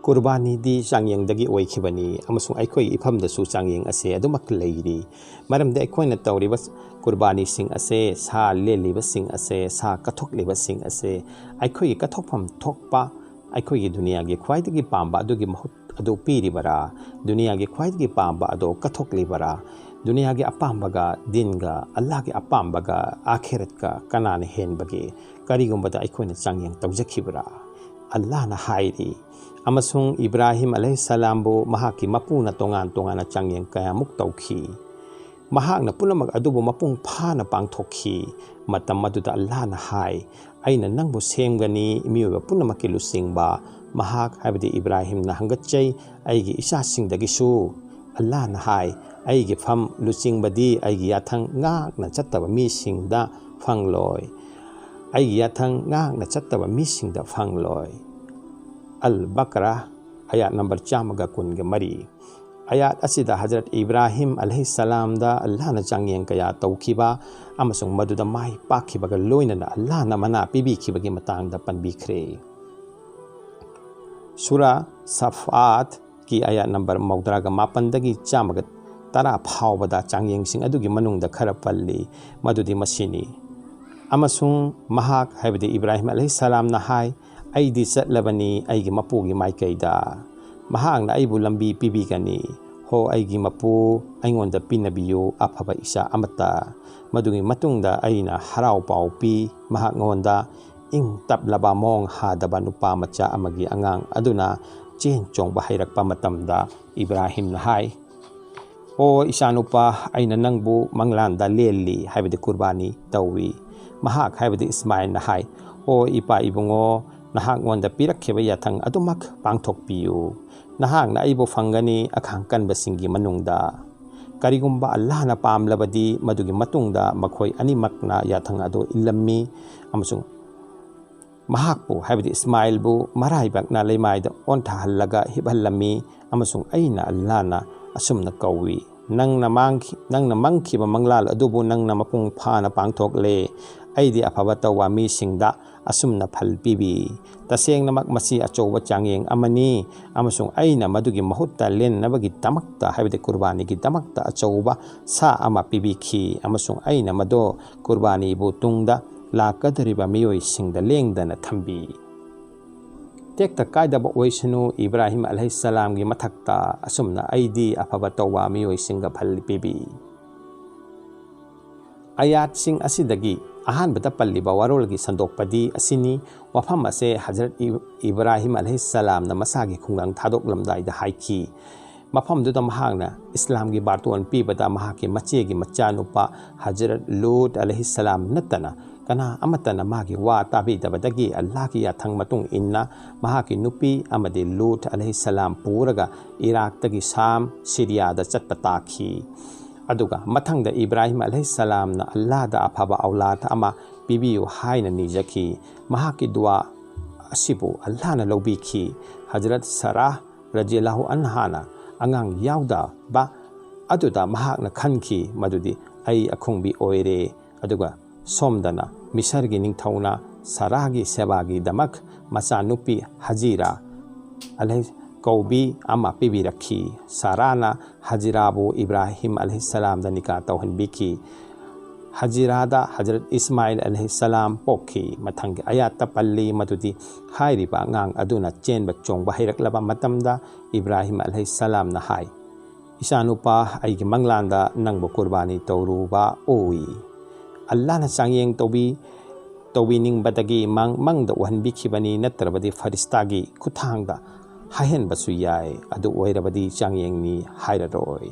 ꯀꯨꯔꯕꯥꯅꯤꯗꯤ ꯆꯥꯡꯌꯦꯡꯗꯒꯤ ꯑꯣꯏꯈꯤꯕꯅꯤ ꯑꯃꯁꯨꯡ ꯑꯩꯈꯣꯏꯒꯤ ꯏꯐꯝꯗꯁꯨ ꯆꯥꯡꯌꯦꯡ ꯑꯁꯦ ꯑꯗꯨꯃꯛ ꯂꯩꯔꯤ꯫ ꯃꯔꯝꯗꯤ ꯑꯩꯈꯣꯏꯅ ꯇꯧꯔꯤꯕ ꯀꯨꯔꯕꯥꯅꯤꯁꯤꯡ ꯑꯁꯦ, ꯁꯥ ꯂꯦꯜꯂꯤꯕꯁꯤꯡ ꯑꯁꯦ, ꯁꯥ ꯀꯠꯊꯣꯛꯂꯤꯕꯁꯤꯡ ꯑꯁꯦ ꯑꯩꯈꯣꯏꯒꯤ ꯀꯠꯊꯣꯛꯐꯝ ꯊꯣꯛꯄ ꯑꯩꯈꯣꯏꯒꯤ ꯗꯨꯅꯤꯌꯥꯒꯤ ꯈ꯭ꯋꯥꯏꯗꯒꯤ ꯄꯥꯝꯕ ꯑꯗꯨꯒꯤ ꯃꯍꯨꯠ ꯑꯗꯨ ꯄꯤꯔꯤꯕꯔꯥ? ꯗꯨꯅꯤꯌꯥꯒꯤ ꯈ꯭ꯋꯥꯏꯗꯒꯤ ꯄꯥꯝꯕ ꯑꯗꯨ ꯀꯠꯊꯣꯛꯂꯤꯕꯔꯥ? ꯗꯨꯅꯤꯌꯥꯒꯤ ꯑꯄꯥꯝꯕꯒ ꯗꯤꯟꯒ, ꯑꯜꯂꯥꯍꯒꯤ ꯑꯄꯥꯝꯕꯒ ꯑꯥꯈꯤꯔꯠꯀ ꯀꯅꯥꯅ ꯍꯦꯟꯕꯒꯦ? ꯀꯔꯤꯒꯨꯝꯕꯗ ꯑꯩꯈꯣꯏꯅ ꯆꯥꯡꯌꯦꯡ ꯇꯧꯖꯈꯤꯕ꯭ꯔꯥ? ꯑꯜꯂꯥꯍꯅ ꯍꯥꯏꯔꯤ, ꯑꯃꯁꯨꯡ ꯏꯕ꯭ꯔꯥꯍꯤꯝ ꯑꯂꯩꯍꯤꯁꯁꯂꯥꯝꯕꯨ ꯃꯍꯥꯛꯀꯤ ꯃꯄꯨꯅ ꯇꯣꯉꯥꯟ ꯇꯣꯉꯥꯟꯅ ꯆꯥꯡꯌꯦꯡ ꯀꯌꯥꯃꯨꯛ ꯇꯧꯈꯤ꯫ ꯃꯍꯥꯛꯅ ꯄꯨꯝꯅꯃꯛ ꯑꯗꯨꯕꯨ ꯃꯄꯨꯡ ꯐꯥꯅ ꯄꯥꯡꯊꯣꯛꯈꯤ꯫ ꯃꯇꯝ ꯑꯗꯨꯗ ꯑꯜꯂꯥꯍꯅ ꯍꯥꯏ, "ꯑꯩꯅ ꯅꯪꯕꯨ ꯁꯦꯝꯒꯅꯤ, ꯃꯤꯑꯣꯏꯕ ꯄꯨꯝꯅꯃꯛꯀꯤ ꯂꯨꯆꯤꯡꯕ꯫" ꯃꯍꯥꯛ, ꯍꯥꯏꯕꯗꯤ ꯏꯕ꯭ꯔꯥꯍꯤꯝꯅ ꯍꯪꯒꯠꯆꯩ, "ꯑꯩꯒꯤ ꯏꯆꯥꯁꯤꯡꯗꯒꯤꯁꯨ?" ꯑꯜꯂꯥꯍꯅ ꯍꯥꯏ, "ꯑꯩꯒꯤ ꯐꯝ ꯂꯨꯆꯤꯡꯕꯗꯤ ꯑꯩꯒꯤ ꯌꯥꯊꯪ ꯉꯥꯛꯅ ꯆꯠꯇꯕ ꯃꯤꯁꯤꯡꯗ ꯐꯪꯂꯣꯏ꯫ ꯑꯩꯒꯤ ꯌꯥꯊꯪ ꯉꯥꯛꯅ ꯆꯠꯇꯕ ꯃꯤꯁꯤꯡꯗ ꯐꯪꯂꯣꯏ꯫" ꯑꯜ ꯕꯀꯔꯥ, ꯑꯌꯥꯠ ꯅꯝꯕꯔ ꯆꯥꯝꯃꯒ ꯀꯨꯟꯒ ꯃꯔꯤ꯫ ꯑꯌꯥꯠ ꯑꯁꯤꯗ ꯍꯖꯔꯠ ꯏꯕ꯭ꯔꯥꯍꯤꯝ ꯑꯂꯩꯍꯤꯁꯁꯂꯥꯝꯗ ꯑꯜꯂꯥꯍꯅ ꯆꯥꯡꯌꯦꯡ ꯀꯌꯥ ꯇꯧꯈꯤꯕ ꯑꯃꯁꯨꯡ ꯃꯗꯨꯗ ꯃꯥꯏ ꯄꯥꯛꯈꯤꯕꯒ ꯂꯣꯏꯅꯅ ꯑꯜꯂꯥꯍꯅ ꯃꯅꯥ ꯄꯤꯕꯤꯈꯤꯕꯒꯤ ꯃꯇꯥꯡꯗ ꯄꯟꯕꯤꯈ꯭ꯔꯦ꯫ ꯁꯨꯔꯥ ꯁꯐꯥꯠꯀꯤ ꯑꯌꯥꯠ ꯅꯝꯕꯔ ꯃꯧꯗ꯭ꯔꯥꯒ ꯃꯥꯄꯟꯗꯒꯤ ꯆꯥꯝꯃꯒ ꯇꯔꯥ ꯐꯥꯎꯕꯗ ꯆꯥꯡꯌꯦꯡꯁꯤꯡ ꯑꯗꯨꯒꯤ ꯃꯅꯨꯡꯗ ꯈꯔ ꯄꯜꯂꯤ, ꯃꯗꯨꯗꯤ ꯃꯁꯤꯅꯤ꯫ ꯑꯃꯁꯨꯡ ꯃꯍꯥꯛ, ꯍꯥꯏꯕꯗꯤ ꯏꯕ꯭ꯔꯥꯍꯤꯝ ꯑꯂꯩꯍꯤꯁꯁꯂꯥꯝꯅ ꯍꯥꯏ, "ꯑꯩꯗꯤ ꯆꯠꯂꯕꯅꯤ ꯑꯩꯒꯤ ꯃꯄꯨꯒꯤ ꯃꯥꯏꯀꯩꯗ꯫ ꯃꯍꯥꯛꯅ ꯑꯩꯕꯨ ꯂꯝꯕꯤ ꯄꯤꯕꯤꯒꯅꯤ꯫ "ꯑꯣ ꯑꯩꯒꯤ ꯃꯄꯨ, ꯑꯩꯉꯣꯟꯗ ꯄꯤꯅꯕꯤꯌꯨ ꯑꯐꯕ ꯏꯆꯥ ꯑꯃꯠꯇ꯫ ꯃꯗꯨꯒꯤ ꯃꯇꯨꯡꯗ ꯑꯩꯅ ꯍꯔꯥꯎ ꯄꯥꯎ ꯄꯤ, ꯃꯍꯥꯛꯉꯣꯟꯗ ꯏꯪ ꯇꯞꯂꯕ, ꯃꯑꯣꯡ ꯍꯥꯗꯕ ꯅꯨꯄꯥ ꯃꯆꯥ ꯑꯃꯒꯤ ꯑꯉꯥꯡ ꯑꯗꯨꯅ ꯆꯦꯟ ꯆꯣꯡꯕ ꯍꯩꯔꯛꯄ ꯃꯇꯝꯗ ꯏꯕ꯭ꯔꯥꯍꯤꯝꯅ ꯍꯥꯏ, "ꯑꯣ ꯏꯆꯥꯅꯨꯄꯥ, ꯑꯩꯅ ꯅꯪꯕꯨ ꯃꯪꯂꯥꯟꯗ ꯂꯦꯜꯂꯤ," ꯍꯥꯏꯕꯗꯤ ꯀꯨꯔꯕꯥꯅꯤ ꯇꯧꯏ꯫ ꯃꯍꯥꯛ ꯍꯥꯏꯕꯗꯤ ꯏꯁꯃꯥꯏꯜꯅ ꯍꯥꯏ, "ꯑꯣ ꯏꯄꯥ ꯏꯕꯨꯡꯉꯣ, ꯅꯍꯥꯛꯉꯣꯟꯗ ꯄꯤꯔꯛꯈꯤꯕ ꯌꯥꯊꯪ ꯑꯗꯨꯃꯛ ꯄꯥꯡꯊꯣꯛꯄꯤꯌꯨ꯫ ꯅꯍꯥꯛꯅ ꯑꯩꯕꯨ ꯐꯪꯒꯅꯤ, ꯑꯈꯥꯡ ꯀꯟꯕꯁꯤꯡꯒꯤ ꯃꯅꯨꯡꯗ"꯫ ꯀꯔꯤꯒꯨꯝꯕ ꯑꯜꯂꯥꯍꯅ ꯄꯥꯝꯂꯕꯗꯤ, ꯃꯗꯨꯒꯤ ꯃꯇꯨꯡꯗ ꯃꯈꯣꯏ ꯑꯅꯤꯃꯛꯅ ꯌꯥꯊꯪ ꯑꯗꯨ ꯏꯜꯂꯝꯃꯤ ꯑꯃꯁꯨꯡ ꯃꯍꯥꯛꯄꯨ, ꯍꯥꯏꯕꯗꯤ ꯏꯁꯃꯥꯏꯜꯕꯨ, ꯃꯔꯥꯏꯕꯛꯅ ꯂꯩꯃꯥꯏꯗ ꯑꯣꯟꯊꯍꯜꯂꯒ ꯍꯤꯞꯍꯜꯂꯝꯃꯤ ꯑꯃꯁꯨꯡ ꯑꯩꯅ ꯑꯜꯂꯥꯍꯅ ꯑꯁꯨꯝꯅ ꯀꯧꯏ, "ꯅꯪꯅ ꯃꯥꯡꯈꯤ-, ꯅꯪꯅ ꯃꯪꯈꯤꯕ ꯃꯪꯂꯥꯜ ꯑꯗꯨꯕꯨ ꯅꯪꯅ ꯃꯄꯨꯡ ꯐꯥꯅ ꯄꯥꯡꯊꯣꯛꯂꯦ꯫ ꯑꯩꯗꯤ ꯑꯐꯕ ꯇꯧꯕ ꯃꯤꯁꯤꯡꯗ ꯑꯁꯨꯝꯅ ꯐꯜ ꯄꯤꯕꯤ꯫ ꯇꯁꯦꯡꯅꯃꯛ ꯃꯁꯤ ꯑꯆꯧꯕ ꯆꯥꯡꯌꯦꯡ ꯑꯃꯅꯤ, ꯑꯃꯁꯨꯡ ꯑꯩꯅ ꯃꯗꯨꯒꯤ ꯃꯍꯨꯠꯇ ꯂꯦꯟꯅꯕꯒꯤꯗꯃꯛꯇ, ꯍꯥꯏꯕꯗꯤ ꯀꯨꯔꯕꯥꯅꯤꯒꯤꯗꯃꯛꯇ ꯑꯆꯧꯕ ꯁꯥ ꯑꯃ ꯄꯤꯕꯤꯈꯤ, ꯑꯃꯁꯨꯡ ꯑꯩꯅ ꯃꯗꯨ ꯀꯨꯔꯕꯥꯅꯤꯕꯨ ꯇꯨꯡꯗ ꯂꯥꯛꯀꯗꯧꯔꯤꯕ ꯃꯤꯑꯣꯏꯁꯤꯡꯗ ꯂꯦꯡꯗꯅ ꯊꯝꯕꯤ"꯫ ꯇꯦꯛꯇ ꯀꯥꯏꯗꯕ ꯑꯣꯏꯁꯅꯨ, ꯏꯕ꯭ꯔꯥꯍꯤꯝ ꯑꯂꯩꯍꯤꯁꯁꯂꯥꯝꯒꯤ ꯃꯊꯛꯇ ꯑꯁꯨꯝꯅ ꯑꯩꯗꯤ ꯑꯐꯕ ꯇꯧꯕ ꯃꯤꯑꯣꯏꯁꯤꯡꯒ ꯐꯜ ꯄꯤꯕꯤ꯫ ꯑꯌꯥꯠꯁꯤꯡ ꯑꯁꯤꯗꯒꯤ ꯑꯍꯥꯟꯕꯗ ꯄꯜꯂꯤꯕ ꯋꯥꯔꯣꯜꯒꯤ ꯁꯟꯗꯣꯛꯄꯗꯤ ꯑꯁꯤꯅꯤ꯫ ꯋꯥꯐꯝ ꯑꯁꯦ ꯍꯖꯔꯠ ꯏ-, ꯏꯕ꯭ꯔꯥꯍꯤꯝ ꯑꯂꯩꯍꯤꯁꯁꯂꯥꯝꯅ ꯃꯁꯥꯒꯤ ꯈꯨꯡꯒꯪ ꯊꯥꯗꯣꯛꯂꯝꯗꯥꯏꯗ ꯍꯥꯏꯈꯤ꯫ ꯃꯐꯝꯗꯨꯗ ꯃꯍꯥꯛꯅ ꯏꯁꯂꯥꯝꯒꯤ ꯕꯥꯔꯇꯣꯟ ꯄꯤꯕꯗ ꯃꯍꯥꯛꯀꯤ ꯃꯆꯦꯒꯤ ꯃꯆꯥꯅꯨꯄꯥ ꯍꯖꯔꯠ ꯂꯨꯠ ꯑꯂꯩꯍꯤꯁꯁꯂꯥꯝ ꯅꯠꯇꯅ ꯀꯅꯥ ꯑꯃꯠꯇꯅ ꯃꯥꯒꯤ ꯋꯥ ꯇꯥꯕꯤꯗꯕꯗꯒꯤ ꯑꯜꯂꯥꯍꯒꯤ ꯌꯥꯊꯪ ꯃꯇꯨꯡ ꯏꯟꯅ ꯃꯍꯥꯛꯀꯤ ꯅꯨꯄꯤ ꯑꯃꯗꯤ ꯂꯨꯠ ꯑꯂꯩꯍꯤꯁꯁꯂꯥꯝ ꯄꯨꯔꯒ ꯏꯔꯥꯛꯇꯒꯤ ꯁꯥꯝ, ꯁꯤꯔꯤꯌꯥꯗ ꯆꯠꯄ ꯇꯥꯈꯤ꯫ ꯑꯗꯨꯒ ꯃꯊꯪꯗ ꯏꯕ꯭ꯔꯥꯍꯤꯝ ꯑꯂꯩꯍꯤꯁꯁꯂꯥꯝꯅ ꯑꯜꯂꯥꯍꯗ ꯑꯐꯕ ꯑꯧꯂꯥꯗ ꯑꯃ ꯄꯤꯕꯤꯌꯨ ꯍꯥꯏꯅ ꯅꯤꯖꯈꯤ꯫ ꯃꯍꯥꯛꯀꯤ ꯗꯨꯋꯥ ꯑꯁꯤꯕꯨ ꯑꯜꯂꯥꯍꯅ ꯂꯧꯕꯤꯈꯤ꯫ ꯍꯖꯔꯠ ꯁꯔꯥꯍ ꯔꯖꯤꯌꯜꯂꯥꯍꯨ ꯑꯟꯍꯥꯅ ꯑꯉꯥꯡ ꯌꯥꯎꯗꯕ ꯑꯗꯨꯗ ꯃꯍꯥꯛꯅ ꯈꯟꯈꯤ ꯃꯗꯨꯗꯤ ꯑꯩ ꯑꯈꯨꯡꯕꯤ ꯑꯣꯏꯔꯦ꯫ ꯑꯗꯨꯒ ꯁꯣꯝꯗꯅ ꯃꯤꯁꯔꯒꯤ ꯅꯤꯡꯊꯧꯅ ꯁꯔꯥꯒꯤ ꯁꯦꯕꯥꯒꯤꯗꯃꯛ ꯃꯆꯥꯅꯨꯄꯤ ꯍꯖꯤꯔꯥ ꯑꯂꯩ ꯀꯧꯕꯤ ꯑꯃ ꯄꯤꯕꯤꯔꯛꯈꯤ꯫ ꯁꯔꯥꯅ ꯍꯖꯤꯔꯥꯕꯨ ꯏꯕ꯭ꯔꯥꯍꯤꯝ ꯑꯂꯩꯍꯤꯁꯁꯂꯥꯝꯗ ꯅꯤꯀꯥ ꯇꯧꯍꯟꯕꯤꯈꯤ꯫ ꯍꯖꯤꯔꯥꯗ ꯍꯖꯔꯠ ꯏꯁꯃꯥꯏꯜ ꯑꯂꯩꯍꯤꯁꯁꯂꯥꯝ ꯄꯣꯛꯈꯤ꯫ ꯃꯊꯪꯒꯤ ꯑꯌꯥꯠꯇ ꯄꯜꯂꯤ ꯃꯗꯨꯗꯤ ꯍꯥꯏꯔꯤꯕ ꯑꯉꯥꯡ ꯑꯗꯨꯅ ꯆꯦꯟꯕ ꯆꯣꯡꯕ ꯍꯩꯔꯛꯂꯕ ꯃꯇꯝꯗ ꯏꯕ꯭ꯔꯥꯍꯤꯝ ꯑꯂꯩꯍꯤꯁꯁꯂꯥꯝꯅ ꯍꯥꯏ, "ꯏꯆꯥꯅꯨꯄꯥ, ꯑꯩꯒꯤ ꯃꯪꯂꯥꯟꯗ ꯅꯪꯕꯨ ꯀꯨꯔꯕꯥꯅꯤ ꯇꯧꯔꯨꯕ ꯎꯏ꯫ ꯑꯜꯂꯥꯍꯅ ꯆꯥꯡꯌꯦꯡ ꯇꯧꯕꯤ ꯇꯧꯕꯤꯅꯤꯡꯕꯗꯒꯤ ꯃꯪ ꯃꯪꯗ ꯎꯍꯟꯕꯤꯈꯤꯕꯅꯤ, ꯅꯠꯇ꯭ꯔꯕꯗꯤ ꯐꯔꯤꯁꯇꯥꯒꯤ ꯈꯨꯠꯊꯥꯡꯗ ꯍꯥꯏꯍꯟꯕꯁꯨ ꯌꯥꯏ꯫ ꯑꯗꯨ ꯑꯣꯏꯔꯕꯗꯤ ꯆꯥꯡꯌꯦꯡꯅꯤ ꯍꯥꯏꯔꯔꯣꯏ"꯫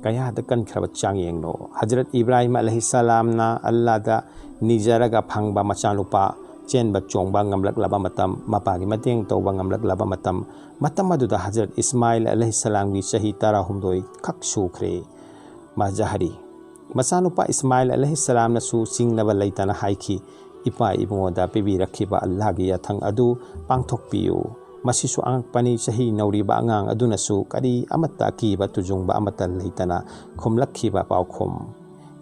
ꯀꯌꯥꯗ ꯀꯟꯈ꯭ꯔꯕ ꯆꯥꯡꯌꯦꯡꯅꯣ! ꯍꯖꯔꯠ ꯏꯕ꯭ꯔꯥꯍꯤꯝ ꯑꯂꯩꯍꯤꯁꯁꯂꯥꯝꯅ ꯑꯜꯂꯥꯗ ꯅꯤꯖꯔꯒ ꯐꯪꯕ ꯃꯆꯥꯅꯨꯄꯥ ꯆꯦꯟꯕ ꯆꯣꯡꯕ ꯉꯝꯂꯛꯂꯕ ꯃꯇꯝ, ꯃꯄꯥꯒꯤ ꯃꯇꯦꯡ ꯇꯧꯕ ꯉꯝꯂꯛꯂꯕ ꯃꯇꯝ, ꯃꯇꯝ ꯑꯗꯨꯗ ꯍꯖꯔꯠ ꯏꯁꯃꯥꯏꯜ ꯑꯂꯩꯍꯤꯁꯁꯂꯥꯝꯒꯤ ꯆꯍꯤ ꯇꯔꯥꯍꯨꯝꯗꯣꯏ ꯈꯛ ꯁꯨꯈ꯭ꯔꯦ꯫ ꯃꯖꯍꯔꯤ ꯃꯆꯥꯅꯨꯄꯥ ꯏꯁꯃꯥꯏꯜ ꯑꯂꯩꯍꯤꯁꯁꯂꯥꯝꯅꯁꯨ ꯆꯤꯡꯅꯕ ꯂꯩꯇꯅ ꯍꯥꯏꯈꯤ, "ꯏꯄꯥ ꯏꯕꯨꯡꯉꯣꯗ ꯄꯤꯕꯤꯔꯛꯈꯤꯕ ꯑꯜꯂꯥꯍꯒꯤ ꯌꯥꯊꯪ ꯑꯗꯨ ꯄꯥꯡꯊꯣꯛꯄꯤꯌꯨ"꯫ ꯃꯁꯤꯁꯨ ꯑꯉꯛꯄꯅꯤ, ꯆꯍꯤ ꯅꯧꯔꯤꯕ ꯑꯉꯥꯡ ꯑꯗꯨꯅꯁꯨ ꯀꯔꯤ ꯑꯃꯠꯇ ꯑꯀꯤꯕ ꯇꯨꯖꯨꯡꯕ ꯑꯃꯠꯇ ꯂꯩꯇꯅ ꯈꯨꯝꯂꯛꯈꯤꯕ ꯄꯥꯎꯈꯨꯝ꯫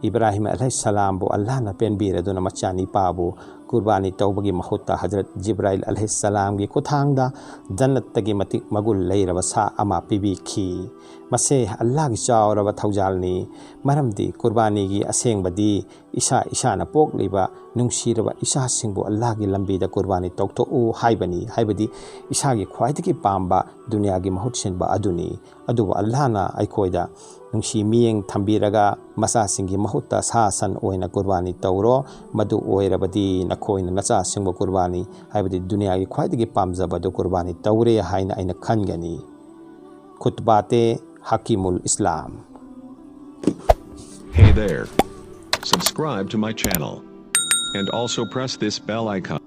ꯏꯕ꯭ꯔꯥꯍꯤꯝ ꯑꯂꯩꯍꯤꯁꯁꯂꯥꯝꯕꯨ ꯑꯜꯂꯥꯍꯅ ꯄꯦꯟꯕꯤꯔꯗꯨꯅ ꯃꯆꯥꯅꯤꯄꯥꯕꯨ ꯀꯨꯔꯕꯥꯅꯤ ꯇꯧꯕꯒꯤ ꯃꯍꯨꯠꯇ ꯍꯖꯔꯠ ꯖꯤꯕ꯭ꯔꯥꯏꯜ ꯑꯂꯩꯍꯤꯁꯁꯂꯥꯝꯒꯤ ꯈꯨꯠꯊꯥꯡꯗ ꯖꯟꯅꯠꯇꯒꯤ ꯃꯇꯤꯛ ꯃꯒꯨꯟ ꯂꯩꯔꯕ ꯁꯥ ꯑꯃ ꯄꯤꯕꯤꯈꯤ꯫ ꯃꯁꯦ ꯑꯜꯂꯥꯍꯒꯤ ꯆꯥꯎꯔꯕ ꯊꯧꯖꯥꯜꯅꯤ, ꯃꯔꯝꯗꯤ ꯀꯨꯔꯕꯥꯅꯤꯒꯤ ꯑꯁꯦꯡꯕꯗꯤ ꯏꯁꯥ ꯏꯁꯥꯅ ꯄꯣꯛꯂꯤꯕ ꯅꯨꯡꯁꯤꯔꯕ ꯏꯆꯥꯁꯤꯡꯕꯨ ꯑꯜꯂꯥꯍꯒꯤ ꯂꯝꯕꯤꯗ ꯀꯨꯔꯕꯥꯅꯤ ꯇꯧꯊꯣꯛꯎ ꯍꯥꯏꯕꯅꯤ, ꯍꯥꯏꯕꯗꯤ ꯏꯁꯥꯒꯤ ꯈ꯭ꯋꯥꯏꯗꯒꯤ ꯄꯥꯝꯕ ꯗꯨꯅꯤꯌꯥꯒꯤ ꯃꯍꯨꯠ ꯁꯤꯟꯕ ꯑꯗꯨꯅꯤ꯫ ꯑꯗꯨꯕꯨ ꯑꯜꯂꯥꯍꯅ ꯑꯩꯈꯣꯏꯗ ꯅꯨꯡꯁꯤ ꯃꯤꯠꯌꯦꯡ ꯊꯝꯕꯤꯔꯒ ꯃꯆꯥꯁꯤꯡꯒꯤ ꯃꯍꯨꯠꯇ ꯁꯥ ꯁꯟ ꯑꯣꯏꯅ ꯀꯨꯔꯕꯥꯅꯤ ꯇꯧꯔꯣ, ꯃꯗꯨ ꯑꯣꯏꯔꯕꯗꯤ ꯅꯈꯣꯏꯅ ꯅꯆꯥꯁꯤꯡꯕꯨ ꯀꯨꯔꯕꯥꯅꯤ, ꯍꯥꯏꯕꯗꯤ ꯗꯨꯅꯤꯌꯥꯒꯤ ꯈ꯭ꯋꯥꯏꯗꯒꯤ ꯄꯥꯝꯖꯕꯗꯨ ꯀꯨꯔꯕꯥꯅꯤ ꯇꯧꯔꯦ ꯍꯥꯏꯅ ꯑꯩꯅ ꯈꯟꯒꯅꯤ꯫ ꯈꯨꯠꯕꯥꯇꯦ ꯍꯀꯤꯃꯨꯜ ꯏꯁꯂꯥꯝ꯫ Hey there. Subscribe to my channel. And also press this bell icon.